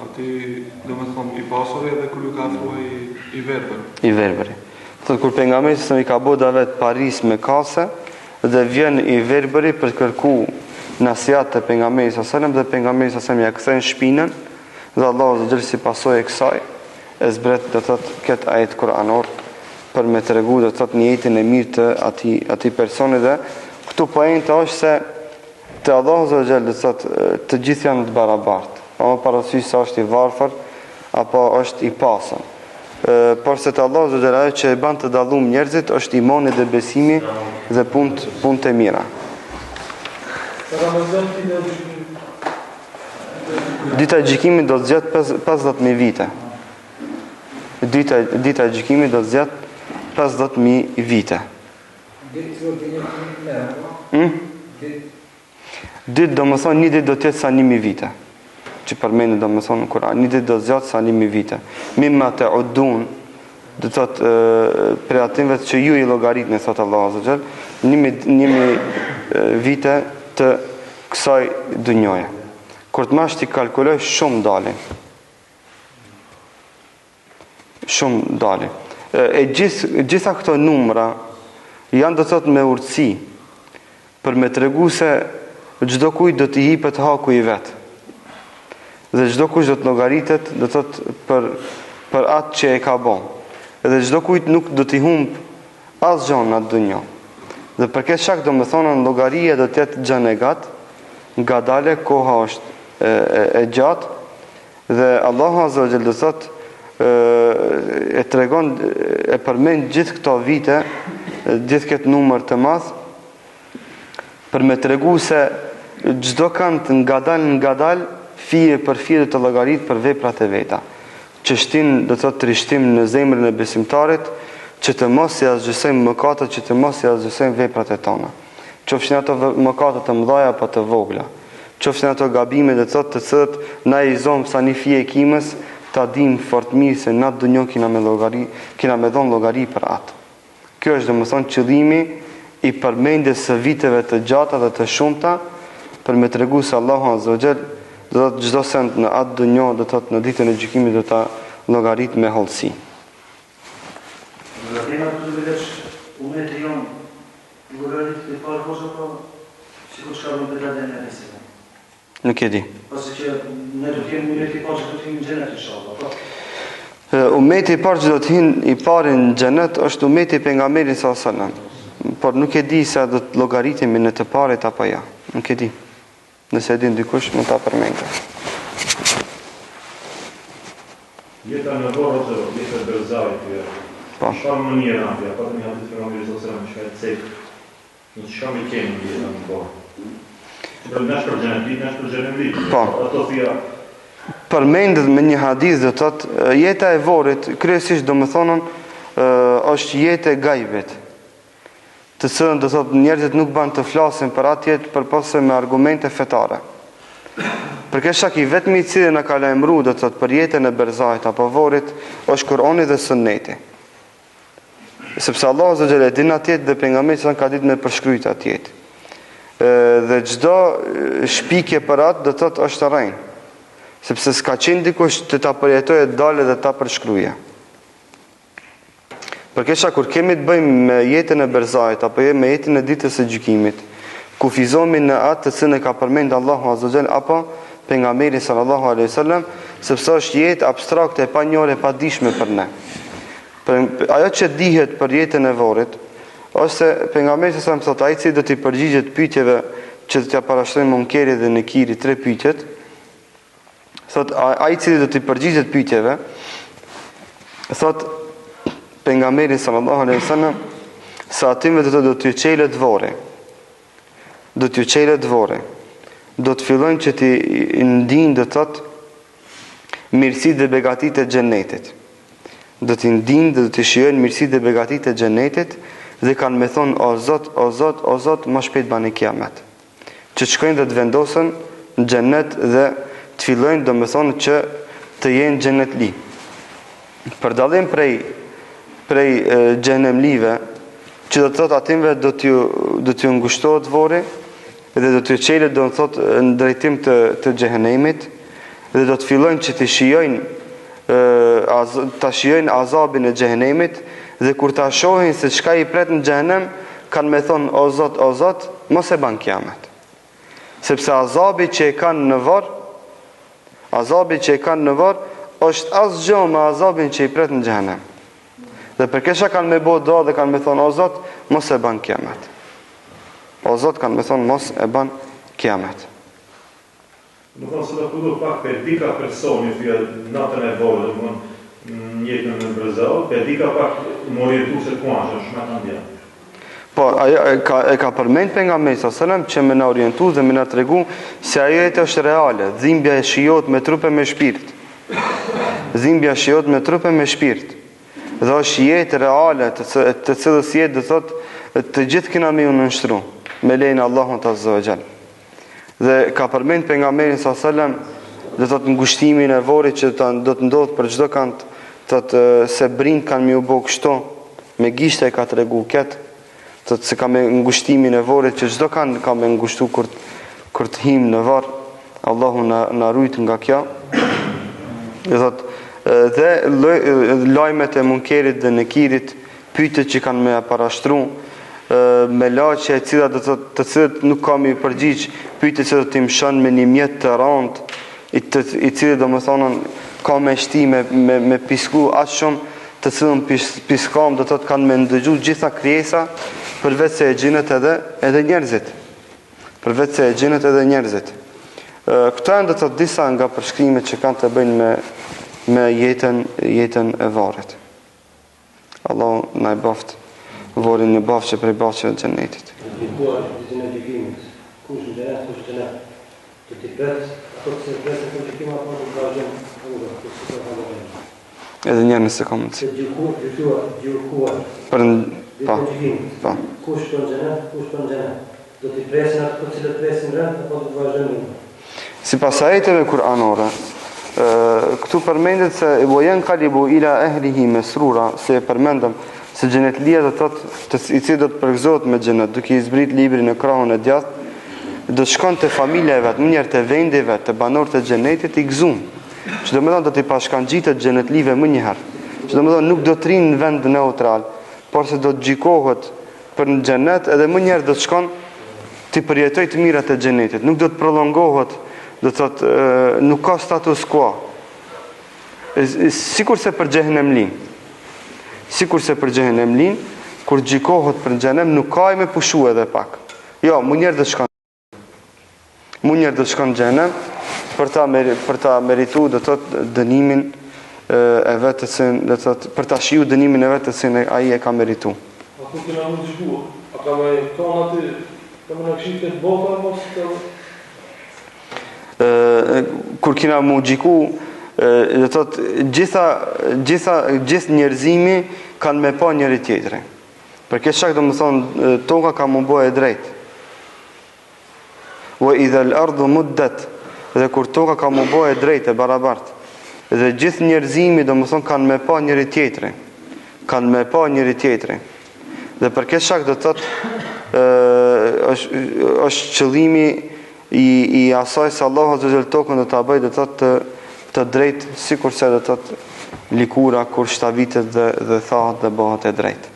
Atij, domethënë i pasuri edhe kur ju ka afru ai i verbër. I verbëri. Thotë kur pejgamberi alejhi selam i ka bërë davet parisë me kase dhe vjen i verbëri për të kërku nasihat te pejgamberi alejhi selam dhe pejgamberi alejhi selam ja kthen shpinën dhe Allahu azza xhel si pasojë e kësaj e zbret do thotë këtë ajet kuranor për me tregu do të thotë nijetin e mirë të atij atij personi dhe këtu poenta është se te Allahu azza xhel do të thotë të gjithë janë të barabartë, pa marrë parasysh se është i varfër apo është i pasur. Por se te Allahu azza xhel ajo që e bën të dallum njerëzit është imani dhe besimi dhe punët punët e mira. Dita e gjykimit do të zgjat 50000 vite. Dita, dita e gjykimit do të zgjat 50000 vite. Hmm? Ditë domethënë një ditë do të jetë sa 1000 vite. Që përmendet domethënë në Kur'an, një ditë do të zgjat sa 1000 vite. Mimma ta'udun do të thotë prej atyre që ju i llogaritni thotë Allahu azza xhel, 1000 vite të kësaj dynjaje. Kur të marrësh t'i kalkulojsh shumë dalin. Shumë dalin. E gjithë gjitha këto numra janë do të thotë me urtësi për me tregu se çdo kujt do t'i jipet haku i vet. Dhe çdo kush do të llogaritet, do të thotë për për atë që e ka bo. Dhe çdo kujt nuk do t'i humb asgjë në atë dynja. Dhe për këtë shkak domethënë llogaria do të jetë gjë e gatë, ngadale koha është e, e, e gjatë Dhe Allahu Azza wa Jall do thotë e tregon e përmend gjithë këto vite, gjithë këtë numër të madh për me tregu se çdo kand ngadal ngadal fije për fije do të llogarit për veprat e veta. Që shtin do të thotë trishtim në zemrën e besimtarit që të mos i asgjësojmë mëkatet, që të mos i asgjësojmë veprat e tona. Qofshin ato mëkate të mëdha apo të vogla. Qofshin ato gabime do të thotë të cilët na i zomë sa një fije e kimës. ta dimë fort mirë se në atë dunjo kina me llogari, kina me dhonë llogari për atë. Kjo është domethënë qëllimi i përmendjes së viteve të gjata dhe të shumta për me tregu se Allahu Azza wa Jall do të thotë çdo send në atë dunjo do të thotë në ditën e gjykimit do ta llogarit me hollësi. Dhe kena të të veç umeti jonë llogarit i parë hoxhë apo sikur çka bën për Adem alayhis salam. Nuk e di. Pasi që ne do të jemi umeti i parë që do të hyjmë në xhenet inshallah, po. Umeti i parë që do të hyjë i pari në xhenet është umeti i pejgamberit sallallahu alajhi wasallam. Por nuk e di se a do të llogaritemi në të parit apo jo. Nuk e di. Nëse e din dikush mund ta përmendë. Jeta në vorr ose jeta e berzahit, Po. Çfarë mënyre apo pa të një hadith pejgamberi sallallahu alajhi wasallam që e cek Në çka me qenë në jeta në vorr? Për në për xhenetit, në për xhenemlit. Po. Ato thia Përmendet me një hadith do të thotë jeta e vorrit kryesisht domethënë është jetë e gajbit. Të cilën do thotë njerëzit nuk ban të flasin për atë jetë përpos se me argumente fetare. Për këtë shkak i vetmi i cili na ka lajmëruar do të thotë për jetën e berzahit apo vorrit është Kur'ani dhe Sunneti. Sepse Allahu azza xhel e din atë jetë dhe pejgamberi sa ka ditë me përshkrujt atë jetë. Dhe çdo shpikje për atë do të thotë është rrenë. Sepse s'ka qenë dikush të ta përjetojë të dalë dhe ta përshkrujë. Për këtë shkak kur kemi të bëjmë me jetën e berzahit apo me jetën e ditës së gjykimit, kufizohemi në atë të cilën e ka përmend Allahu azza xhel apo pejgamberi sallallahu alaihi wasallam, sepse është jetë abstrakte e panjohur e padijshme për ne. Për, ajo që dihet për jetën e vorrit, është se pejgamberi sallallahu alajhi wasallam thotë ai i cili do t'i përgjigjet pyetjeve që do t'ia parashtrojnë Munkeri dhe Nekiri tre pyetjet, thotë ai i cili do t'i përgjigjet pyetjeve, thotë pejgamberi sallallahu alajhi wasallam se atyre do të do t'ju çelet vorri. Do t'ju çelet vorri. Do të fillojnë që t'i ndijnë do të thotë mirësitë dhe begatitë e xhenetit. Do t'i ndijnë dhe do t'i shijojnë mirësitë dhe begatitë e xhenetit dhe kanë me thonë o Zot, o Zot, o Zot, më shpejt bani kiamet. Që të shkojnë dhe të vendosen në xhenet dhe të fillojnë domethënë që të jenë xhenetli. Për dallim prej prej xhehenemlive, që do të thotë atyre do t'ju do t'ju ngushtohet vorri, dhe do t'ju çelet do të thotë në drejtim të të xhehenemit dhe do të fillojnë që të shijojnë az, ta shijojnë azabin e xhehenemit dhe kur ta shohin se çka i pret në xhehenem kanë me thonë o Zot o Zot mos e ban kiamet sepse azabi që e kanë në vorr azabi që e kanë në vorr është asgjë me azabin që i pret në xhehenem dhe për këtë kanë me bo dua dhe kanë me thonë o Zot mos e ban kiamet O Zot kanë me thonë mos e ban kiamet. Do thonë se do kujto pak pe dika personi thia natën e vorrit, do thonë në jetën e berzahut, pe dika pak m'u orientu se ku është, është më kanë Po, ajo e ka e ka përmend pejgamberi sallallahu alajhi wasallam që me na orientu dhe me na tregu se ajo jetë është reale, dhimbja e shijohet me trup e me shpirt. Dhimbja shijohet me trup e me shpirt. Dhe është jetë reale, të, të cilës jetë do thotë të gjithë kena me ju nënshtru, me lejen e Allahut azza wa jall. Dhe ka përmend pejgamberi sallallahu alajhi wasallam do thotë ngushtimin e vorrit që ta, do të ndodhë për çdo kand, thotë se brinjët kanë me ju bo kështu, me gishta e ka tregu këtë, thotë se ka me ngushtimin e vorrit që çdo kand ka me ngushtu kur kur të him në varr, Allahu na na rujt nga kjo. Do thotë dhe lajmet e Munkerit dhe Nekirit, pyetjet që kanë me ja parashtru, melaqja e cila do të thotë të cilët nuk ka me i përgjigj pyetjet që do t'i mshon me një mjet të rëndë, i, të, i cili domethënë ka me shti me, me, me pisku aq shumë të cilën pis, piskam do të thotë kanë me ndëgju gjitha krijesa përveç se xhinët edhe edhe njerëzit. Përveç se xhinët edhe njerëzit. Këto janë do të thotë disa nga përshkrimet që kanë të bëjnë me me jetën jetën e varrit. Allahu na e bëft vorrin një bahçe prej bahçeve të xhenetit. Gjykuar ditën e gjykimit, kush në xhenet, kush në xhehenem. Do t'i pret ato të cilët presin për gjykim apo do të vazhdojnë rrugën, ku si të kanë bërë. Edhe një herë nëse ka mundësi. Të gjykuar, gjykuar, gjykuar. Për po. Po. Kush për në xhenet, kush për në xhehenem. Do t'i presin ato të cilët presin rend apo do të vazhdojnë rrugën. Sipas ajeteve kuranore, Këtu përmendet se wa yanqalibu ila ahlihi masrura, se e përmendëm se xhenetlia do të thotë i cili do të përgëzohet me xhenet, duke i zbrit libri në krahun e djathtë, do të shkon te familja e vet, menjëherë te vendi i vet, te banorët e xhenetit i gëzum. Që do me thënë do t'i bashkangjitet xhenetlive menjëherë. Që do me thënë nuk do të rrinë në vend neutral, por se do të gjykohet për në xhenet edhe menjëherë do të shkon t'i përjetojë të mirat e xhenetit. Nuk do të prolongohet, do të thotë nuk ka status quo. Sikurse për xhehenemlin. Sikurse për xhehenemlin, kur gjykohet për në xhehenem nuk ka ai me pushu edhe pak. Jo, menjëherë do të shkon. Menjëherë do të shkon në xhehenem për ta për ta meritu do të thotë dënimin e vet të cilin do të thotë për ta shiju dënimin e vet të cilin ai e ka meritu. A kur kena me u gjyku, a ka me kanë aty, ka me na kqyr këtë bota apo s'ka? Ë kur kena me u gjyku, do të thotë gjitha gjitha gjithë njerëzimi kanë me pa njëri tjetrin. Për këtë shkak domethënë toka ka m'u bo e drejtë. Wa idha al-ardu muddat dhe kur toka ka m'u bo e drejtë e barabartë. Dhe gjithë njerëzimi domethënë kanë me pa njëri tjetrin. Kanë me pa njëri tjetrin. Dhe për këtë shkak do të thotë është është qëllimi i i asaj se Allahu azza wa tokën do ta bëjë do të thotë të të drejtë sikurse do të thotë likura kur shtavitet dhe dhe thahet dhe bëhet e drejtë.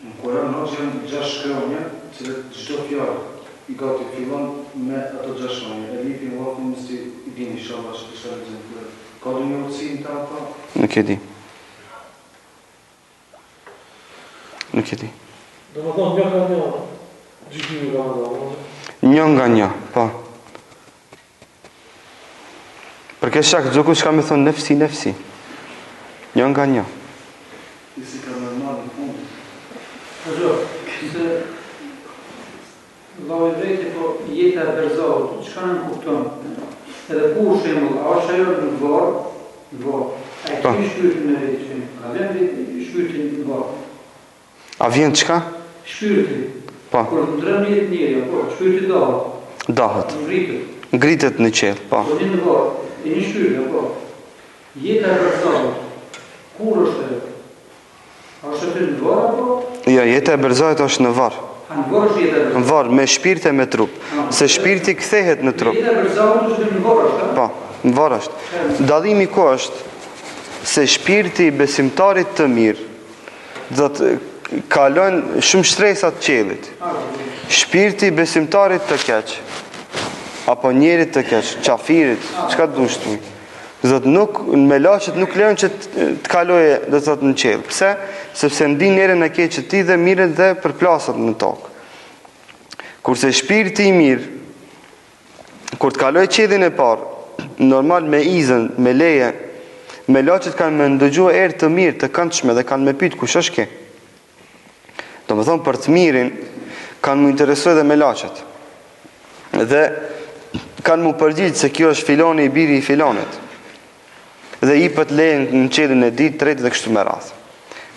Në Kuran hoxhë janë gjashtë shkronja, të cilat çdo fjalë i gati fillon me ato gjashtë shkronja, Elifin, Wafin, nëse i dini inshallah që kisha lexu në Kuran. Ka ndonjë urtësi në ta apo? Nuk e di. Nuk e di. Domethënë një nga një gjykimi ka me ndodhë. Një nga një, po. Për këtë shkak çdokush ka me thonë nefsi, nefsi. Një nga një. Si ka me marrë në punë. Po jo, se Allahu i veti po jeta e berzahut, çka nënkupton? Edhe ku shembull, a është ajo në varr? Në varr. A e po. ke shpirtin me vetë që? A vjen vetë shpirtin në varr? A vjen çka? Shpirti. Po. Kur ndërron jetë njeri, apo shpirti dahet. Dahet. Ngritet. Ngritet në qiell, po. Po një në varr, e një shpirt, apo. Jeta e berzahut. Kur është ajo? A është aty në varr apo? Jo, jeta e berzahit është në varr. A në varr është jeta e berzahit? Në varr me shpirt e me trup. Se shpirti kthehet në trup. Jeta e berzahut është në varr është? Po, në varr është. Dallimi ku është? Se shpirti i besimtarit të mirë do të kalon shumë shtresa të qiellit. Shpirti i besimtarit të keq apo njerit të keq, qafirit, çka të dush ti? Do thotë nuk melaqet nuk lejojnë që të kalojë, do të thotë në qiell. Pse? Sepse ndin erën e keqe të tij dhe mirret dhe përplaset në tokë. Kurse shpirti i mirë kur të kalojë qiellin e parë, normal me izën, me leje, melaqet kanë me ndëgju erë të mirë, të këndshme dhe kanë me pyet kush është ky. Domethënë për të mirin kanë m'u interesu edhe melaqet. Dhe kanë m'u përgjigj se kjo është filoni i biri i filonit. Dhe i jepet leje në qiellin e dytë, tretë dhe kështu me radhë.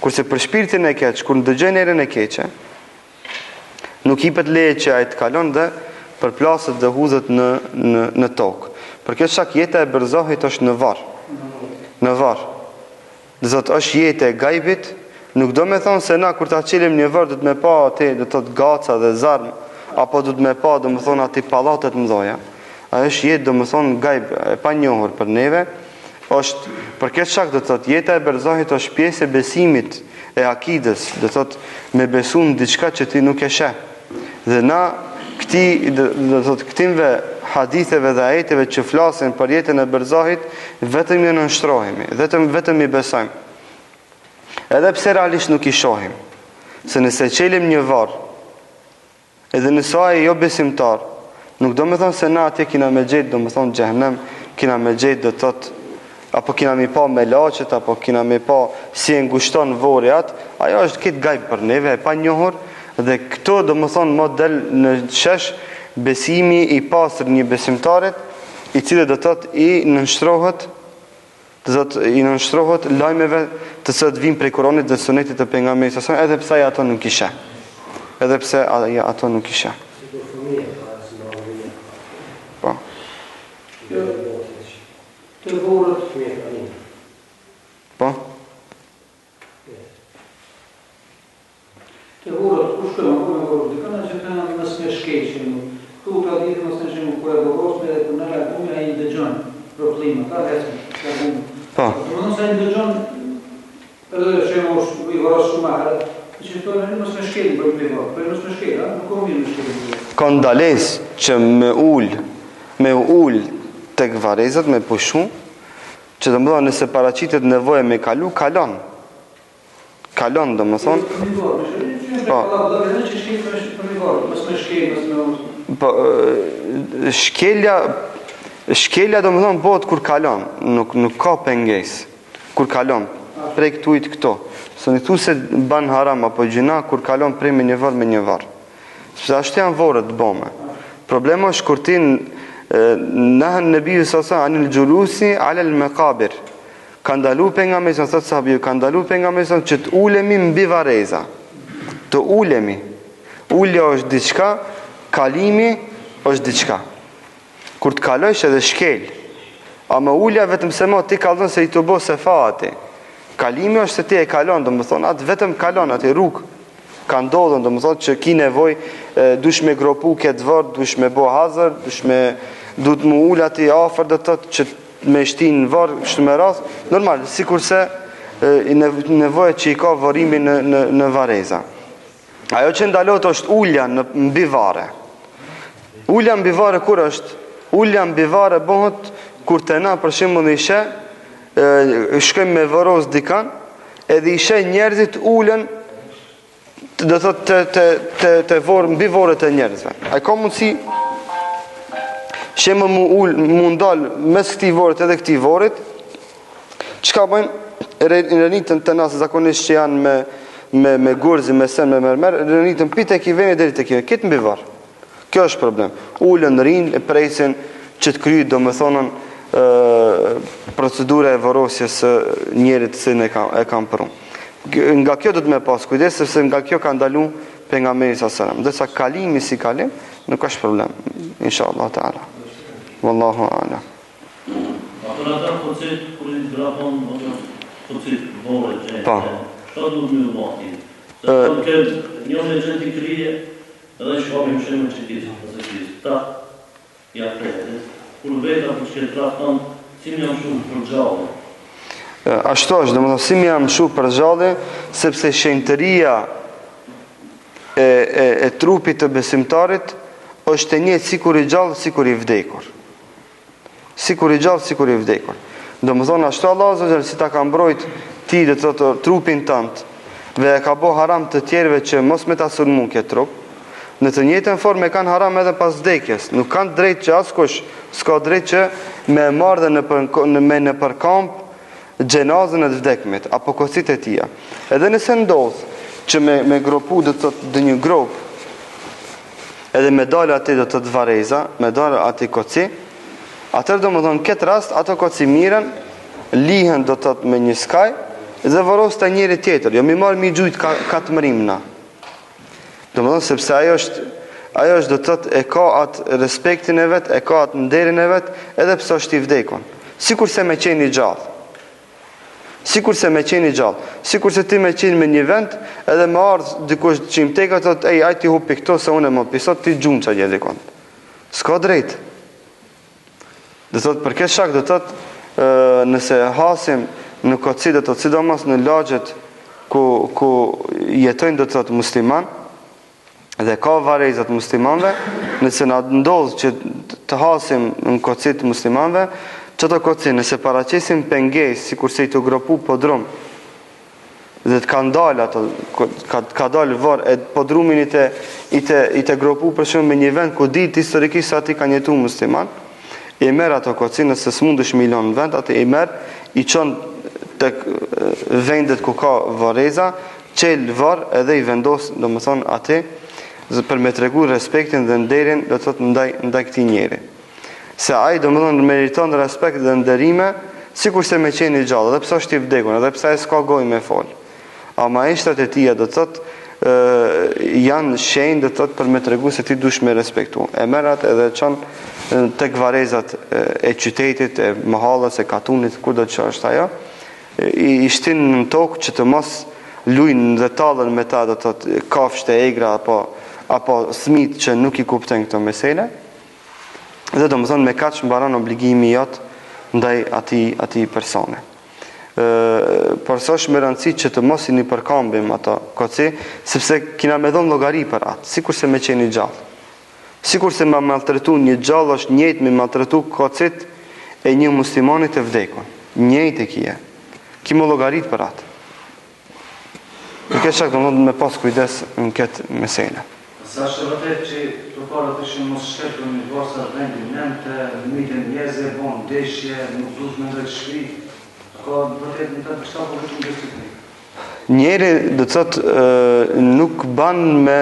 Kurse për shpirtin e keq, kur ndëgjon erën e keqe, nuk jepet leje që ai të kalon dhe përplaset dhe hudhet në në në tokë. Për këtë shkak jeta e berzahit është në varr. Në varr. Do thotë është jetë e gajbit, nuk do me thonë se na kur ta çelim një varr do të me pa aty, do të thotë gaca dhe zjarm, apo do të me pa do me thonë aty pallate të mëdha. Ajo është jetë do me thonë gajb e panjohur për neve, është për këtë shkak do të thotë jeta e berzahit është pjesë e besimit e akidës, do të thotë me besu në diçka që ti nuk e sheh. Dhe na këti, do të thotë këtynve haditheve dhe ajeteve që flasin për jetën e berzahit, vetëm i nënshtrohemi, vetëm vetëm i besojmë. Edhe pse realisht nuk i shohim, se nëse çelim një varr, Edhe nëse ai jo besimtar, nuk do me thonë se na atje kina me gjetë, do me thonë xhehnem, kina me gjetë do të thotë, apo kina me pa melaqet, apo kina me pa si e ngushton vorri atë, ajo është krejt gajb për neve, e panjohur, dhe këto do me thonë më del në shesh besimi i pastër një besimtarit, i cili do të thotë i nënshtrohet do të thotë i nënshtrohet lajmeve të cilat vijnë prej Kuranit dhe Sunetit të pejgamberit sa edhe pse ai ato nuk i sheh. Edhe pse ai ato nuk i sheh. Po. Jo. mos me shkel, a? Nuk o mirë me shkel. Ka ndalesë që me ul, me ul tek varrezat me pushu, që domethënë nëse paraqitet nevoja me kalu, kalon. Kalon, domethënë. Po. Po, shkelja, shkelja domethënë bëhet kur kalon, nuk, nuk ka pengesë. Kur kalon, prej këtujt këto. Se një thu se ban haram apo gjynah, kur kalon prej me një varr me një varr. Sepse ashtu janë vorret të bome. Problema është kur ti nehen nebiju sa sa anil xhulusi alel mekabir. Ka ndalu pejgamberi sa thotë sahabiu, ka ndalu pejgamberi sa që të ulemi mbi varreza. Të ulemi. Ulja është diçka, kalimi është diçka. Kur të kalojsh edhe shkel. Ama ulja vetëm se mo ti kallzon se je tu bo sefa aty. Kalimi është se ti e kalon, domethënë atë vetëm kalon aty rrugë. Ka ndodhur, domethënë që ki nevojë, dush me gropu këtë varr, dush me bo hazër, dush me duhet mu ul aty afër do të thotë që me shti në varr kështu me radhë, normal, sikurse nevoja që i ka varrimi në në në varreza. Ajo që ndalohet është ulja në mbi varre. Ulja mbi varre kur është? Ulja mbi varre bëhet kur te na për shembull i sheh shkojmë me vorros dikan, edhe i sheh njerëzit ulen do thotë te te te te vor mbi vorret e njerëzve. A ka mundësi shembull mu ul mu ndal mes këtij vorrit edhe këtij vorrit? Çka bëjnë? Renitën te na zakonisht që janë me me me gurzi, me sen, me mermer, renitën pi te ky veni deri te ky, këtë mbi varr. Kjo është problem. Ulen rrinë e presin që të kryhet domethënë procedura e vorrosjes së njerit të cilin e ka e kanë pru. Nga kjo do të me pas kujdes sepse nga kjo ka ndalu pejgamberi sa selam. Ndërsa kalimi si kalim nuk është problem, inshallah taala. Wallahu a'lam. A për ata kocit kur i grapon ose kocit vorre gjejnë. Po. Çka duhet me u bë atje? Se thonë ke njëri e gjen ti krije edhe që hapim shembull që ti ose ti. Ta ja the. Kur veta për çka tradhton, si më jam shumë për gjallë. Ashtu është, domethënë si më jam shumë për gjallë, sepse shenjtëria e, e, e trupit të besimtarit është e njëjtë sikur i gjallë, sikur i vdekur. Sikur i gjallë, sikur i vdekur. Domethënë ashtu Allahu azza xhel si ta ka mbrojt ti do të thotë trupin tënd dhe e ka bo haram të tjerëve që mos me ta sulmu këtë trup, në të njëjtën formë e kanë haram edhe pas vdekjes. Nuk kanë drejt që askush s'ka drejt që me e marrë dhe nëpër, në, me nëpërkamb xhenazën e të vdekmit apo kocit e tija. Edhe nëse ndodh që me me gropu do të thotë ndonjë gropë edhe me dalë aty do të thotë varreza, me dalë aty koci, atëherë domethënë këtë rast ato koci mirren, lihen do të thotë me një skaj dhe vorroset njeri tjetër, jo mi marrë mi gjujt ka, ka të mrimna. Domethënë sepse ajo është ajo është do të thotë e ka atë respektin e vet, e ka atë nderin e vet, edhe pse është i vdekun. Sikurse me qenë i gjallë. Sikurse me qenë i gjallë. Sikurse ti me qenë me një vend, edhe me ardhë dikush që im teka, thotë, ej, aj ti hupi këto, se unë e më pisot, ti gjunë që gje dikon. S'ka drejt. Do thotë, për këtë shkak do thotë, nëse hasim në koci, do thotë, sidomos në lagjet ku, ku jetojnë, do thotë, musliman, dhe ka varreza të muslimanëve, nëse na ndodh që të hasim në koci të muslimanëve, qato koci nëse paraqesin pengesë sikurse je tu gropu podrum dhe të kanë dalë ato ka ka dalë varr e podrumin i të i të i të gropu për shembull me një vend ku dihet historikisht se aty kanë jetuar musliman, i merr ato koci nëse s'mundesh me i lënë në vend, atë i merr, i çon tek vendet ku ka varreza, Çel varr edhe i vendos, domethënë aty, për me tregu respektin dhe nderin, do të thotë ndaj ndaj këtij njeri. Se ai domethënë meriton respekt dhe nderime, sikurse me qenë i gjallë, edhe pse është i vdekur, edhe pse ai s'ka gojë me fol. Ama eshtrat e tija do të thotë janë shenjë do të thotë për me tregu se ti dush me respektu. E merr atë edhe e çon tek varrezat e qytetit, e mëhallës, e katunit, kudo që është ajo, i, i shtin në tokë që të mos lujnë dhe tallen me ta do të thotë kafshët e egra apo apo fëmijët që nuk i kuptojnë këto mesele. Dhe domethënë me kaq mbaron obligimi jot ndaj atij atij personi. Por sa është me rëndësi që të mos i nëpërkambim ato koci, sepse kina me dhonë llogari për atë, sikurse me qenë i gjallë. Sikurse me maltretu një gjallë është njëjtë me maltretu kocit e një muslimani të vdekun. Njëjtë e kije. Ki me llogarit për atë. Për këtë shkak domethënë me pas kujdes në këtë mesele. Sa është e vërtetë që përpara thoshin mos shkel për një varr se është vend i nemtë, myten njerëz e bon ndeshje, nuk duhet me ndrejt shpi, a ka të vërtetë në të kështu apo vetëm bestytni? Njeri do të thotë nuk ban me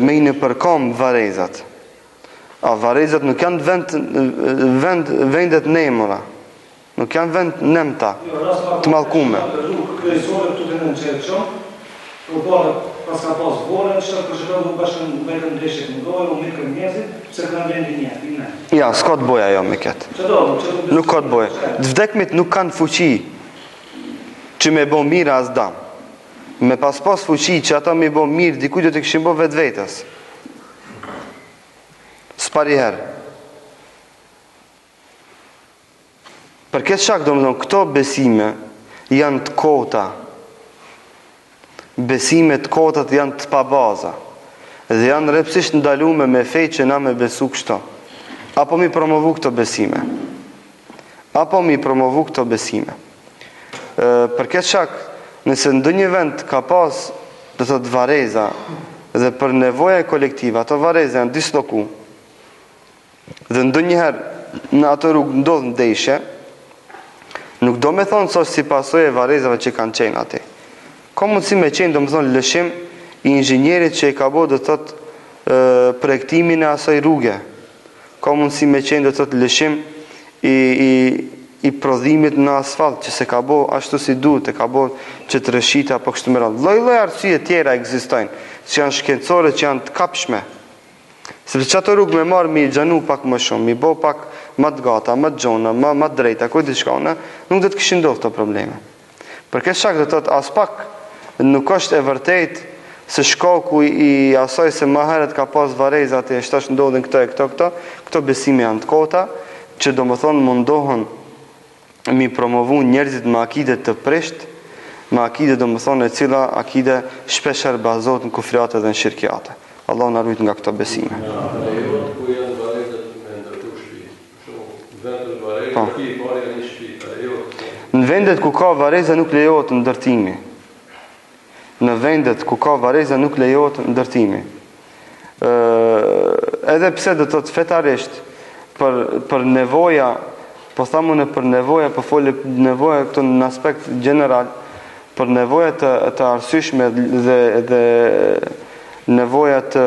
me i nëpërkamb varrezat. A varrezat nuk janë vend vend vende të nemura. Nuk janë vend nemta, jo, të mallkume. Kryesore këtu të nën qerqon, përpara pas ka pas vorre, çka për çdo u bashkën vetëm ndeshje të mëdha, u mytën njerëzit, pse kanë vendin një, i ne. Ja, s'ka të bojë ajo me këtë. Çdo, çdo. Nuk ka të bojë. Të vdekmit nuk kanë fuqi që me bo mirë as dam. Me pas pas fuqi që ata me bo mirë, dikujt do të kishin bo vetvetes. S'pari herë. Për këtë shkak, domethënë, këto besime janë të kota. Besime të kota janë të pabaza. Dhe janë rreptësisht ndalume me fe që na me besu kështu. Apo mi promovu këto besime. Apo mi promovu këto besime. E, për këtë shkak, nëse ndonjë vend ka pas, do thotë varreza, dhe për nevoja kolektive, ato varreza janë disloku, Dhe ndonjëherë në ato rrugë ndodh ndeshje, nuk do me thonë se është si pasojë e varrezave që kanë qenë aty. Ka mundësi me qenë, domethënë, lëshim i inxhinierit që e ka bo, do të thotë, projektimin e asaj rruge. Ka mundësi me qenë, do të thotë, lëshim i, i, i prodhimit në asfalt, që s'e ka bo ashtu si duhet, e ka bo që të rrëshqit apo kështu me radhë. Lloj-lloj arsye tjera ekzistojnë, që janë shkencore, që janë të kapshme. Sepse qato rrugë me marrë me i gjanu pak më shumë, me i bo pak ma të gata, ma të gjona, ma, ma të drejta, ku di çka unë, nuk do të kishin ndodhë këto probleme. Për këtë shkak do të thotë aspak nuk është e vërtetë se shkaku i asaj se ma herët ka pas varreza aty e tash ndodhin këto e këto këto, këto besime janë të kota, që domethënë mundohen mi promovu njerëzit me akide të prisht, me akide domethënë e cila akide shpeshherë bazohet në kufriate dhe në shirkiate. Allahu na rujt nga këto besime. Lejohet ku janë varrezat me ndërtu shtëpi. Për shembull, vend është varrezë, Po. aty i pari janë një shtëpi, a lejohet? Në vendet ku ka varreza nuk lejohet ndërtimi. Në vendet ku ka varreza nuk lejohet ndërtimi. Ë edhe pse do të thotë fetarisht për për nevoja, po tham unë për nevoja, po foli nevoja këtu në aspekt gjeneral, për nevoja të të arsyeshme dhe dhe nevoja të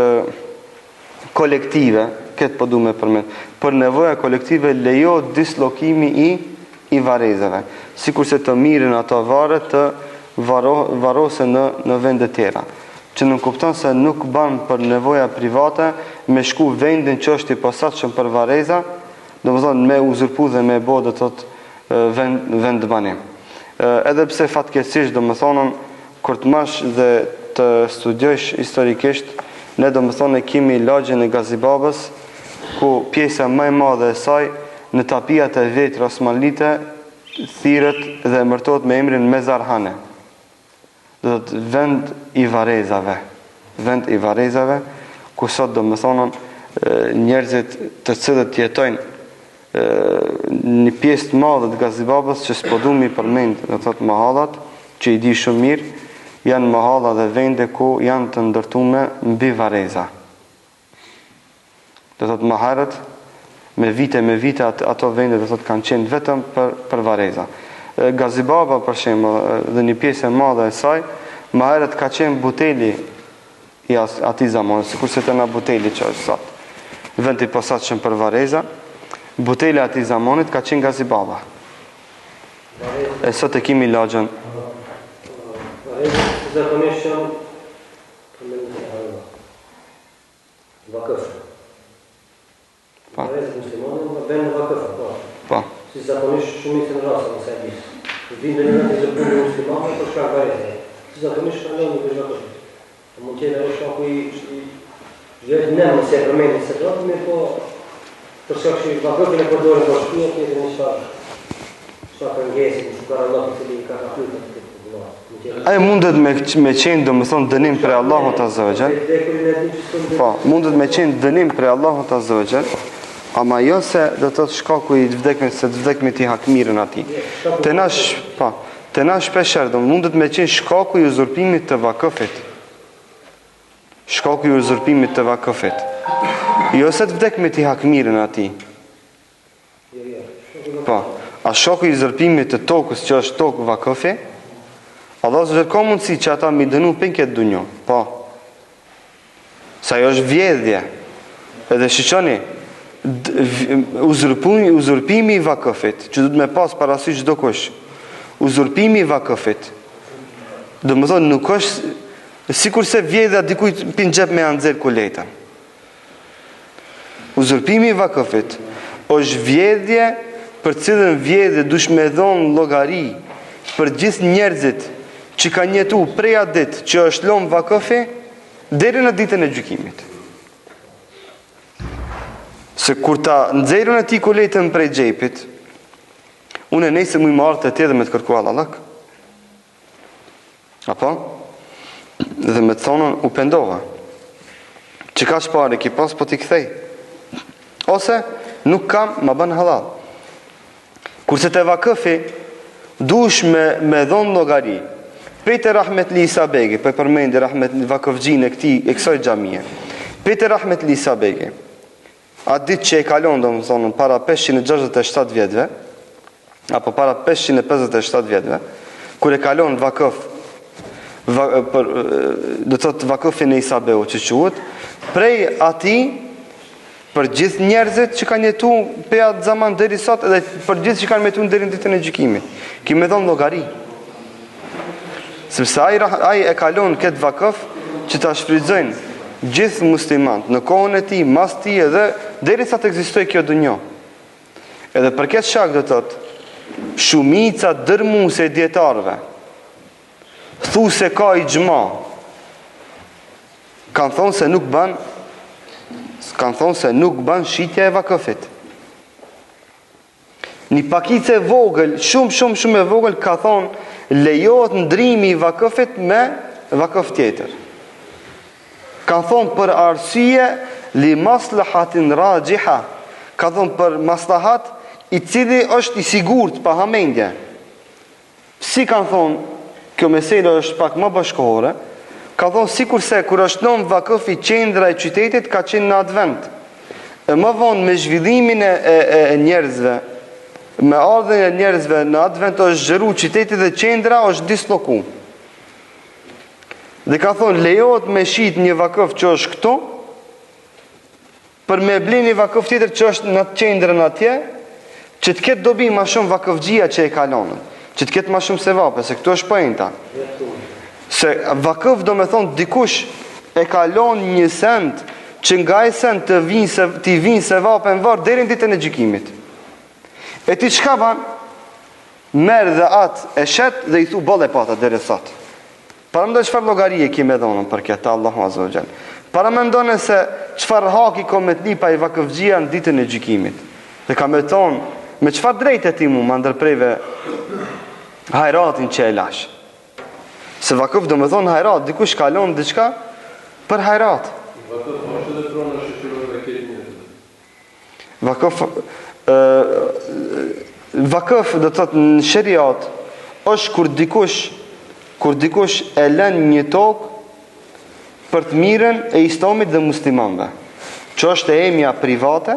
kolektive, këtë po du me përmend, për nevoja kolektive lejohet dislokimi i i varrezave, sikurse të mirren ato varre të varro, varrosen në në vende tjera, që nënkupton se nuk ban për nevoja private me shku vendin që është i posaçëm për varreza, domethënë me uzurpu dhe me bo do të thotë vend vendbanim. Edhe pse fatkeqësisht domethënë kur të marrsh dhe të studiojsh historikisht, ne domethënë kemi lagjen e Gazibabës, ku pjesa më e madhe e saj në tapijat e vjetra osmanlite thirret dhe emërtohet me emrin Mezarhane. Do të thotë vend i varrezave, vend i varrezave ku sot domethënë njerëzit të cilët jetojnë një pjesë të madhe të Gazibabës që s'po du mi përmend, do të thotë mahallat që i di shumë mirë, janë mahalla dhe vende ku janë të ndërtume mbi varreza. Do thotë më herët, me vite me vite at, ato vende do thotë kanë qenë vetëm për për varreza. Gazibaba për shembull dhe një pjesë e madhe e saj, më herët ka qenë Buteli i as, atij zamani, sikurse te na Buteli që është sot. Vend i posaçëm për varreza, Buteli i atij zamanit ka qenë Gazibaba. E sot e kemi lagjen. Varrezat zakonisht janë për Vakëf. Po. Varrezat muslimane në vend vakëf, po. Po. Si zakonisht shumicën e rasteve nëse e di. S'di ndonjë vend të zëpunë muslimane për shkak varrezave. Si zakonisht kanë lënë në vakëf. Po mund të jetë ajo shkaku i i vetë ne mos e përmendim se do, mirë po për shkak që vakëfin e përdorin për shtëpi, tjetër një çfarë. Shkak i ngesjes, në fukarallëk i cili ka kaplu të këtë vëlla. Ai mundet me me qenë, domethënë dënim prej Allahut azza wa jall. Po, mundet me qenë dënim prej Allahut azza wa jall. Ama jo se do të thotë shkaku i të vdekmit se të vdekmit i hakmirren atij. Te na po, te na shpeshherë do mundet me qenë shkaku i uzurpimit të vakëfit. Shkaku i uzurpimit të vakëfit. Jo se të vdekmit i hakmirren atij. Po, a shkaku i uzurpimit të tokës që është tokë vakëfi, Allahu azza ka mundësi që ata mi dënu prej n'këtë dunjo. Po. Se ajo është vjedhje. Edhe shiqoni, uzurpimi, uzurpimi i vakëfit, që duhet me pas parasysh çdokush, uzurpimi i vakëfit, domethonë nuk është, sikurse vjedhja dikujt prej n'xhep me ja nxjerr kuletën. Uzurpimi i vakëfit është vjedhje për cilën vjedhje dush me dhonë llogari për gjithë njerëzit që kanë jetu prej atë ditë që është lonë vakëfi deri në ditën e gjykimit. Se kur ta nxjerr unë ty kuletën prej xhepit, unë nesër muj me ardhë te ti dhe me të kërku hallallëk. Apo? Dhe me të thonë, u pendova. Që kaq pare ki pas, po t'i kthej. Ose, nuk kam, ma bën hallall. Kurse te vakëfi, dush me, me dhonë llogari. Prej te rahmetli Isa Begi, po e përmendi rahmetli vakëfxhinë e këtij, e kësaj xhamie. Prej te rahmetli Isa Begi. Atë ditë që e ka lon, domethonë, para 567 vjetëve, apo para 557 vjetëve, kur e ka lon vakëf, va, për, do të thotë vakëfin e Isa Beut që quhet, prej atij, për gjithë njerëzit që kanë jetu prej atë zaman deri sot edhe për gjithë që kanë me jetu deri në ditën e gjykimit. Ki me dhonë llogari. Sepse ai ai e ka lon këtë vakëf që ta shfrytëzojnë gjithë muslimanët në kohën e tij, mas tij edhe derisa të ekzistojë kjo dunja. Edhe për këtë shkak do të thotë shumica dërmuese e dijetarëve thu se ka ixhma kanë thonë se nuk ban kanë thonë se nuk ban shitja e vakëfit. Një pakicë e vogël, shumë shumë shumë e vogël ka thonë lejohet ndrimi i vakëfit me vakëf tjetër. Ka thonë për arsye li maslahatin raxhiha, ka thonë për maslahat i cili është i sigurt pa hamendje. Si kanë thonë, kjo mesele është pak më bashkëkohore, ka thonë sikurse kur është lënë vakëfi qendra e qytetit ka qenë në atë vend. E më vonë me zhvillimin e, e, e, e njerëzve, me ardhjen e njerëzve në atë vend është zgjeru qyteti dhe qendra është disloku. Dhe ka thonë, lejohet me shit një vakëf që është këtu, Për me ble një vakëf tjetër që është në qendrën atje, që të ketë dobi ma shumë vakëfxhia që e ka lonë, që të ketë ma shumë sevape, se këtu është poenta. Se vakëf do me thonë dikush e ka lonë një send që nga ai send të vinë se, t'i vinë sevape në varr deri në ditën e gjykimit. E ti çka ban? Merr dhe atë e shet dhe i thu boll e pata deri sot. Paramendo çfarë llogarie ki me dhonë për këtë te Allahu Azza wa Jall. Paramendone se çfarë haki ka me të lyp ai vakëfxhia në ditën e gjykimit. Dhe ka me thonë, me çfarë drejte ti mu ma ndërpreve hajratin që e lash. Se vakëf do me thonë hajrat, dikush ka lonë diçka për hajrat. Vakëf është edhe prona shoqërore me këtë një. Vakëf ë vakëf do të thotë në sheriat është kur dikush kur dikush e lën një tokë për të mirën e islamit dhe muslimanëve. Që është e emja private,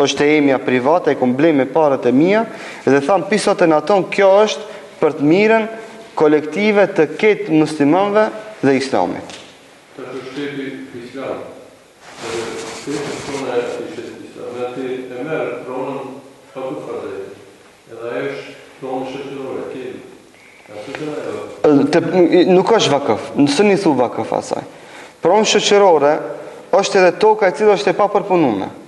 është e emja private, e kom ble me paret e mia dhe tham pi sot e n'aton kjo është për të mirën kolektive të krejt muslimanëve dhe islamit. Tash është shteti islam. Shteti prona e shtetit islam, dhe ti e merr pronën pa kurrfarë drejte. Edhe ajo është pronë shoqërore, kemi. A s'është ajo? Të, nuk është vakëf, nëse i thu vakëf asaj. Pronë shoqërore është edhe toka e cila është e papërpunuar.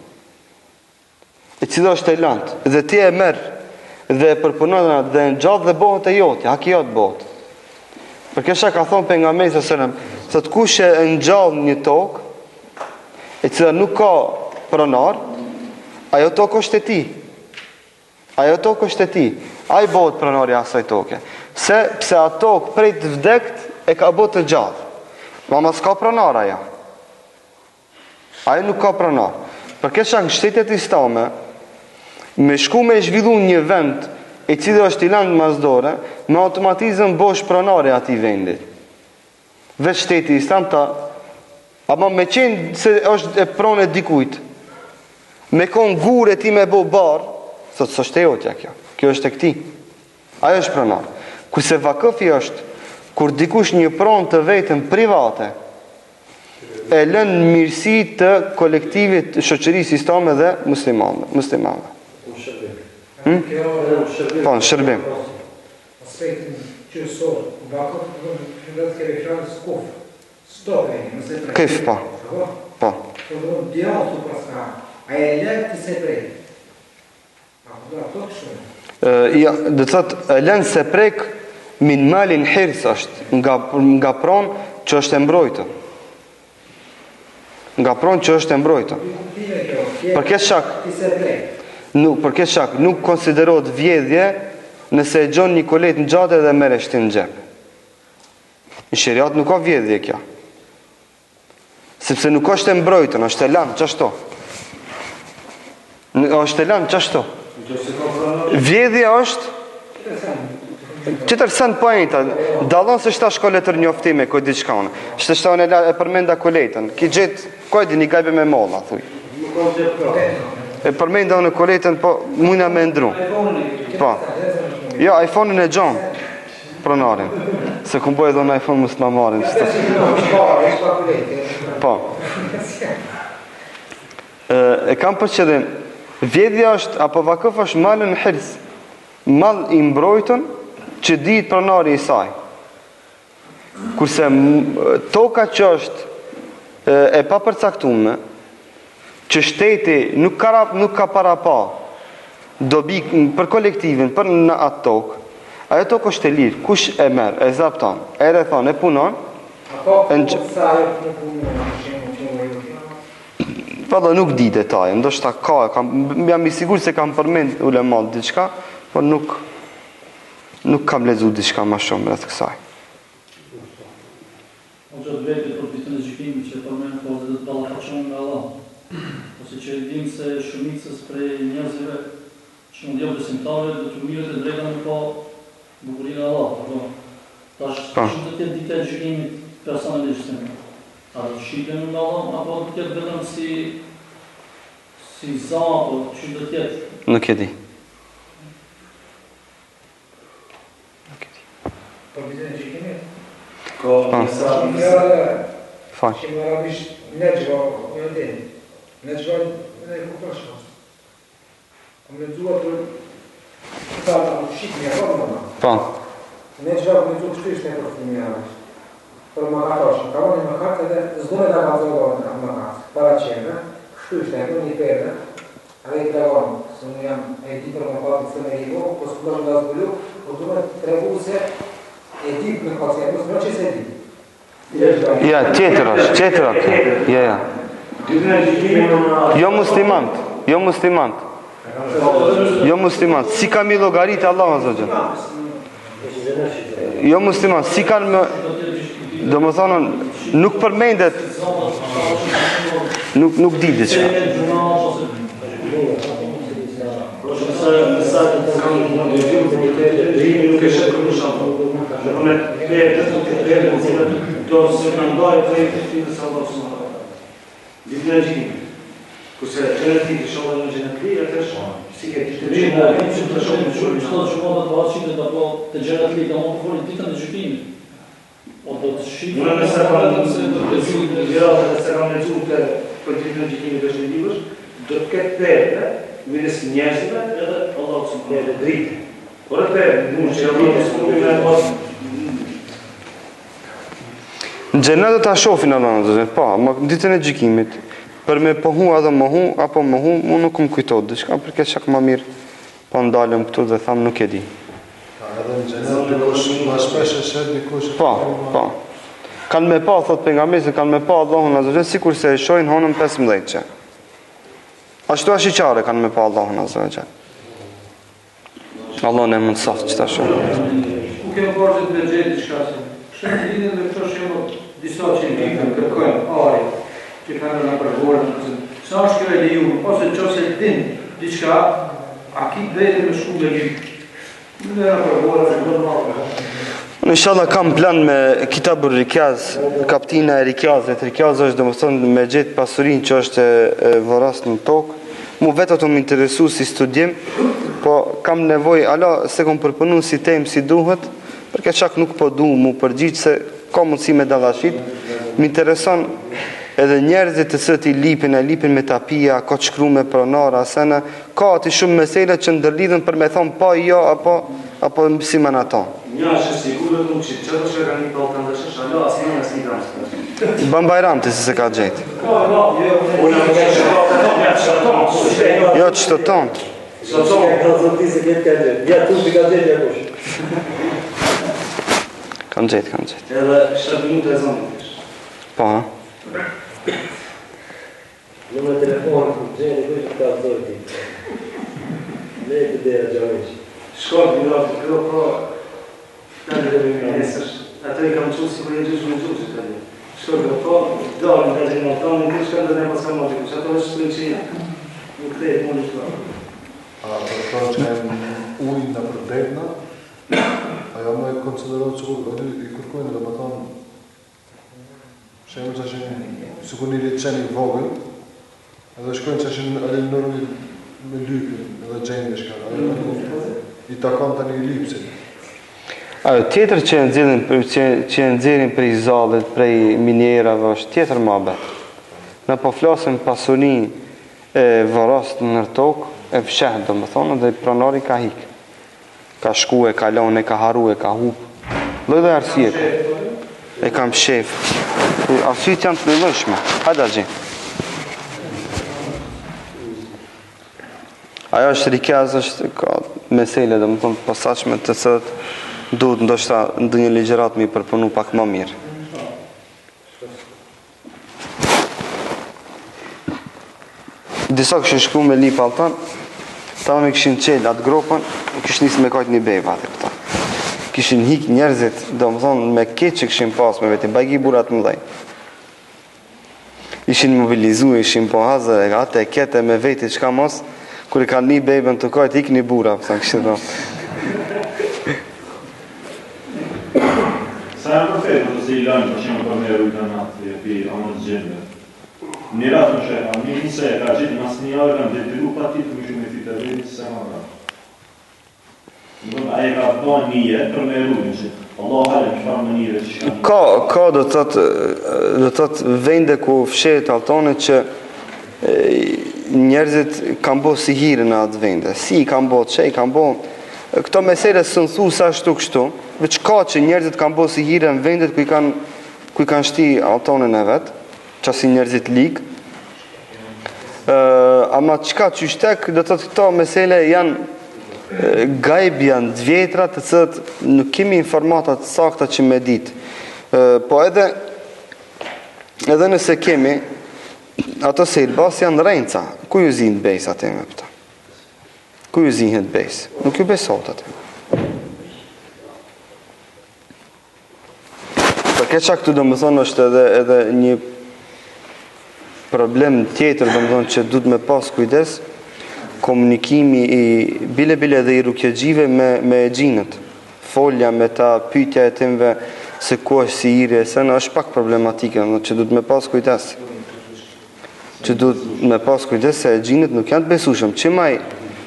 e cila është e lëndë, dhe ti e merr dhe e përpunon atë dhe e ngjall dhe bëhet e jotja, haki jot bëhet. Për këtë shkak ka thonë pejgamberi sallallahu alajhi wasallam, thotë kush e ngjall një tokë e cila nuk ka pronar, ajo tokë është e tij. Ajo tokë është e tij. Ai bëhet pronari i asaj toke. Se pse atë tokë prej të vdekt e ka bo të gjallë. Ama s'ka pronar ajo. Ajo nuk ka pronar. Për këtë shkak në shtetet islame me shku me zhvillu një vend i cili është i lanë mas dore, me automatizëm bohesh pronar i atij vendit. Veç shteti islam ta Ama me qenë se është e pronë e dikujt Me konë gur e ti me bo bar Thot s'është e jotja kjo Kjo është e këtij Ajo është pronar Kurse vakëfi është Kur dikush një pronë të vetën private E lën mirësi të kolektivit shoqërisë islame dhe muslimanëve muslimanëve. Hmm? Po, në shërbim. Aspektin kryesor, vakëf, do të thotë kemi fjalës kuf. Stop e mos e prek. Kif po. Po. Po. Po do të djall tu paska. A e lë ti se prek. A po do ato kështu? Ë ja, do të thotë e lën se prek min malin hirs është nga nga pronë që është e mbrojtur. Nga pronë që është e mbrojtur. Për këtë shkak, nuk për këtë shkak nuk konsiderohet vjedhje nëse e gjon një kuletë në xhade dhe merr e shtin në xhep. Në sheriat nuk ka vjedhje kjo. Sepse nuk është e mbrojtur, është e lanë qashtu. Është e lanë qashtu. Vjedhja është Tjetër sen poenta, dallon se shta shko letërnjoftime, koj diçka unë. Shtë shta unë e, la, e përmenda kuletën, ki gjetë, koj di një gajbe me molla, thuj. E përmenda unë kuletën, po mujna me ndru. Po. Jo, iPhone-in e gjon, pronarin. Se kum bo edhe unë iPhone mos ma marrin. Po. E kam për qëllim, vjedhja është, apo vakëf është malun hirz, mall i mbrojtun që dihet pronari i saj. Kurse toka që është e papërcaktume, që shteti nuk ka, nuk ka parapa dobi për kolektivin, për në atë tokë, ajo tokë është e lirë, kush e merr, e zapton, e rrethon, e punon, e në... Valla nuk di detaje, ndoshta ka, kam, jam i sigurt se kam përmend ulemat diçka, por nuk nuk kam lexu diçka më shumë rreth kësaj. O gjatë vetë për ditën e gjykimit që përmend po do të ballafaqohen me Allah, ose që e dimë se shumicës prej njerëzve që mund jo besimtarëve do t'ju merret e drejta me pa bukurinë e Allahut, apo tash po. qysh do të jetë dita e gjykimit personalisht se A do të shihemi me Allahun apo do të jetë vetëm si si za apo qysh do të jetë? Nuk e di. Nuk e di. Për ditën e gjykimit? Ko, po. Sa fjalë. Fal. Që në arabisht nexhva, e di. Nexhva, ne e kupton shumë. Kam lexuar për këta ta shit më apo më. Po. Nexhva kam lexuar kështu ishte për fëmijë arabisht. Për mëkatash, ka vënë mëkat edhe s'do me ta kallëzuar në atë mëkat. Para qeve, kështu ishte e një perde, edhe i tregon se unë jam e di për mëkatin se me i bo, po s'po do të zbulu, po du me tregu se e di për mëkatin, mos më që se di. Ja, tjetër është, tjetër është. Ja, ja. Jo muslimant, jo muslimant. Jo muslimant, si ka mi llogarit Allahu azza xhel. Jo muslimant, si kanë me domethënë nuk përmendet nuk nuk di diçka. O do të shih. Unë nëse kam se do të lexu gjërat dhe se kam lexuar këtë për ditën e gjykimit është një libër, do të ketë perde midis njerëzve edhe Allahut subhanahu wa dritë. Por edhe mund që Allahu s'mund të pas Në xhenet do ta shohin Allahun azza xhel, po, më në ditën e gjykimit, për me pohu edhe mohu apo mohu, mu nuk më kujtohet diçka, për këtë shkak më mirë po ndalem këtu dhe tham nuk e di. Edhe në xhenet dikush më shpesh e sheh dikush. Po, po. Kanë me pa, thot pejgamberi, se kanë me pa Allahun azza xhel sikurse e shohin honën 15-çe. Ashtu ashiqare kanë me pa Allahun azza xhel. Allah na mundësoftë që ta shohim. Ku kemi parë që të me gjetë diçka si? Shumë të lidhen me këto shembull, disa që lypin, kërkojnë, ari, që kanë në përvorë, në kësën. Sa është kjo e lejuar, ose në qoftë se din diçka, a ki drejtë me shku me lypë? Në përvorë, në përvorë. Unë inshallah kam plan me Kitabur Rikaz, kaptina e Rikazit. Rikaz është domethënë me gjetë pasurinë që është e vorros në tokë. Mu vetë ato më interesu si studim, po kam nevojë, ala s'e kom përpunu si temë si duhet, për këtë shkak nuk po du mu përgjigj se ka mundësi me dallashit. Më intereson edhe njerëzit të cilët i lipin, e lipin me tapia, ka të shkru me pronara, sene, ka aty shumë mesele që ndërlidhen për me thonë po, jo, apo, apo si më ato. Një është e sigurt vetëm që çdo që ka një Ballkan dhe shesh, alo asnjë asnjë gram s'ka. Ban Bajram ti se se ka gjetë. Jo, që të tonë. Ka zoti se këtë ka gjetë. Ja, tu si ka gjetë, ja kush. Kam gjetë, kam gjetë. Edhe 7 minuta e zonit. Po, ha? Numër telefon, ku gjeni, kush të ka zoti. Ne të dera xhamish. Shko, në të kjo, po, ta dhe me nesër. Ato i kam qu si kur e gjysh me gjysh, të një. Shko, kjo, po, dalin ta gjenë ato, në këtë shkon dhe ne pas kam aty, kush ato është shkojnë që nuk kthehet më në shko. A do të thotë që janë ujë nëpër degna, ajo më e konsiderohet sikur aty i kërkojnë, domethënë Shembull që ishin sikur një liqen i vogël, edhe shkojnë që ishin edhe në rrugë me lypin, edhe gjejnë diçka. Ajo i takon tani lypsit. Ajo tjetër që e nxjerrin që që e nxjerrin prej zallit, prej minierave është tjetër muhabet. Na po flasim pasurinë e vorrost në tokë, e fshehtë domethënë dhe pronari ka hik. Ka shku e ka lon e ka harru e ka hup. Lloj lloj arsye ka. E kam shef. Arsyet janë të llojllojshme. Hajde axhi. Ajo është rikaz, është ka mesele, domethënë, posaçme të cilat duhet ndoshta ndonjë ligjëratë me i përpunu pak më mirë. Disa kishin shku me lip alltan, tamam e kishin çel atë gropën, kishin nisë me kajt një bebe aty këta. Kishin hik njerëzit, domethonë, me keq që kishin pas me veti, bajgi burra të mëdhej. Ishin mobilizu, ishin po hazër, e atë e kete me veti, çka mos, kur e kanë ni bebën tu kajt, ikni burra, pëtën, kishin thonë. Sa janë vërtet ato se i lajnë për shembull për me rujt natë e pi anës xhinëve. Një rast më sheh, një nëse e ka gjetë mas një javë kanë detyru patjetër me shku me thit edhe se ma vra. Do ai e ka bën nijet për me rujt që Allahu alem çfarë mënyre që ka. Ka, ka do të thotë do të thotë vende ku fshehet altoni që njerëzit kanë bo sihir në atë vende. Si i kanë bo, që i kanë bo, këto mesele s'un thu se ashtu kështu, veç ka që njerëzit kanë bo sihir në vendet ku i kanë ku i kanë shti altonin e vet, qasi njerëzit lig. Ë, ama çka qysh tek, do të thotë këto mesele janë gajb janë të vjetra të cilat nuk kemi informata të sakta që me ditë. Po edhe edhe nëse kemi Ato sihirbaz janë rrenca. Ku ju zihet besë atyne pëta? Ku ju zihet besë? Nuk ju besohet atyne. Për këtë shkak këtu domethonë është edhe, edhe një problem tjetër, domethonë që duhet me pas kujdes, komunikimi i bile bile edhe i rukjexhive me, me xhinët. Folja me ta, pyetja e tymve se ku është sihiri e sene është pak problematike, domethënë që duhet me pas kujdes. Që duhet me pas kujdes se xhinët nuk janë të besueshëm. Çim ai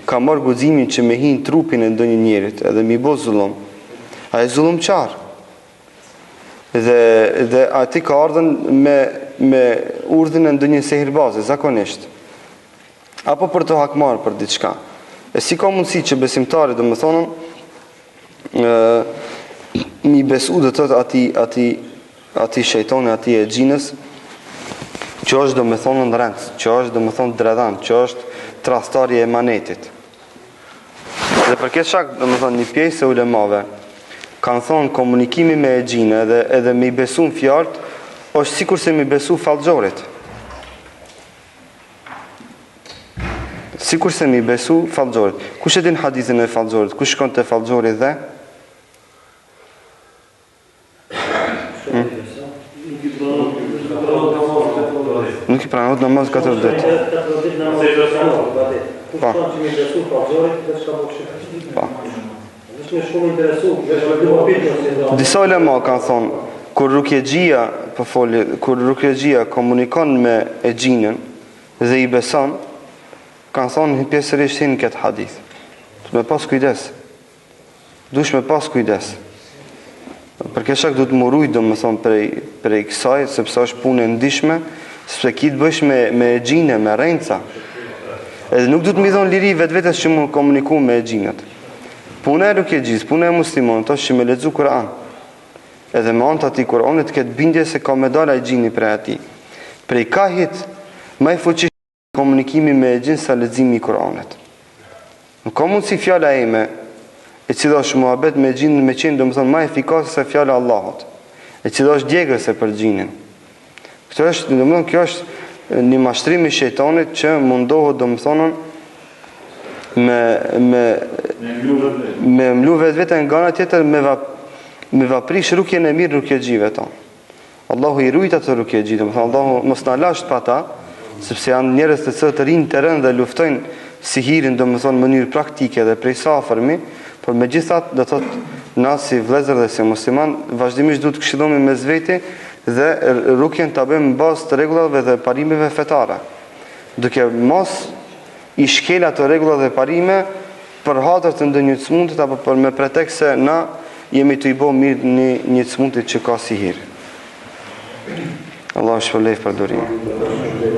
ka marrë guximin që me hi në trupin e ndonjë njerit edhe mi bo zullum. Ai është zullumqar. Dhe dhe aty ka ardhën me me urdhrin e ndonjë sehirbazi zakonisht. Apo për të hakmarrë për diçka. E si ka mundësi që besimtari, domethonë, ë mi besu do të thotë atij atij atij shejtoni, atij exhinës, që është domethonë rrenc, që është domethonë dredhan, që është tradhtar i emanetit. Dhe për këtë shkak, domethonë, një pjesë e ulemave, kanë thonë komunikimi me exhinë edhe, edhe me i besu në fjalët, është sikurse me i besu fallxhorit. Sikurse me i besu fallxhorit. Kush e din hadithin e fallxhorit? Kush shkon te fallxhori dhe Hmm? Nuk i pranohet namaz 4 ditë. Po. Po. Disa ulema kanë thonë, kur rukjexhia, po foli, kur rukjexhia komunikon me exhinën dhe i beson, kanë thonë pjesërisht hin këtë hadith. Duhet me pas kujdes. Duhesh me pas kujdes. Për këtë shkak duhet m'u rujt, domethënë, prej, prej kësaj, sepse është punë e ndishme, sepse ki të bësh me, me exhine, me rrenca. Edhe nuk duhet me i dhonë liri vetvetes që me komuniku me exhinët. Puna e rukjexhisë, puna e muslimanit është që me lexu Kur'an. Edhe me anë të atij Kur'anit të ketë bindje se ka me dalë ai xhini prej atij. Prej kahit ma i fuqishëm komunikimi me exhin sa leximi i Kur'anit. Nuk ka mundësi fjala ime, e cila është muhabet me xhinin me qenë, domethënë, ma efikase se fjala e Allahut, e cila është djegëse për xhinin. Këtë është, domethënë, kjo është një mashtrim i shejtanit që mundohet, domethënë, me, me, me mlu vetveten nga ana tjetër me va, me va prish rukjen e mirë rukjexhive tonë. Allahu i rujt ato rukjexhi, domethënë Allahu mos na lasht pa ta, sepse janë njerëz të cilët rrinë në terren dhe luftojnë sihirin, domethënë në mënyrë praktike dhe prej së afërmi, por megjithatë do thotë na si vëllezër dhe si musliman vazhdimisht duhet të këshillohemi mes veti dhe rukjen ta bëjmë në bazë të rregullave dhe parimeve fetare. Duke mos i shkel ato rregulla dhe parime për hatër të ndonjë të smuntit apo për me pretekst se na jemi tu i bo mirë një një të smuntit që ka sihir. Allahu shpërbleftë për durim.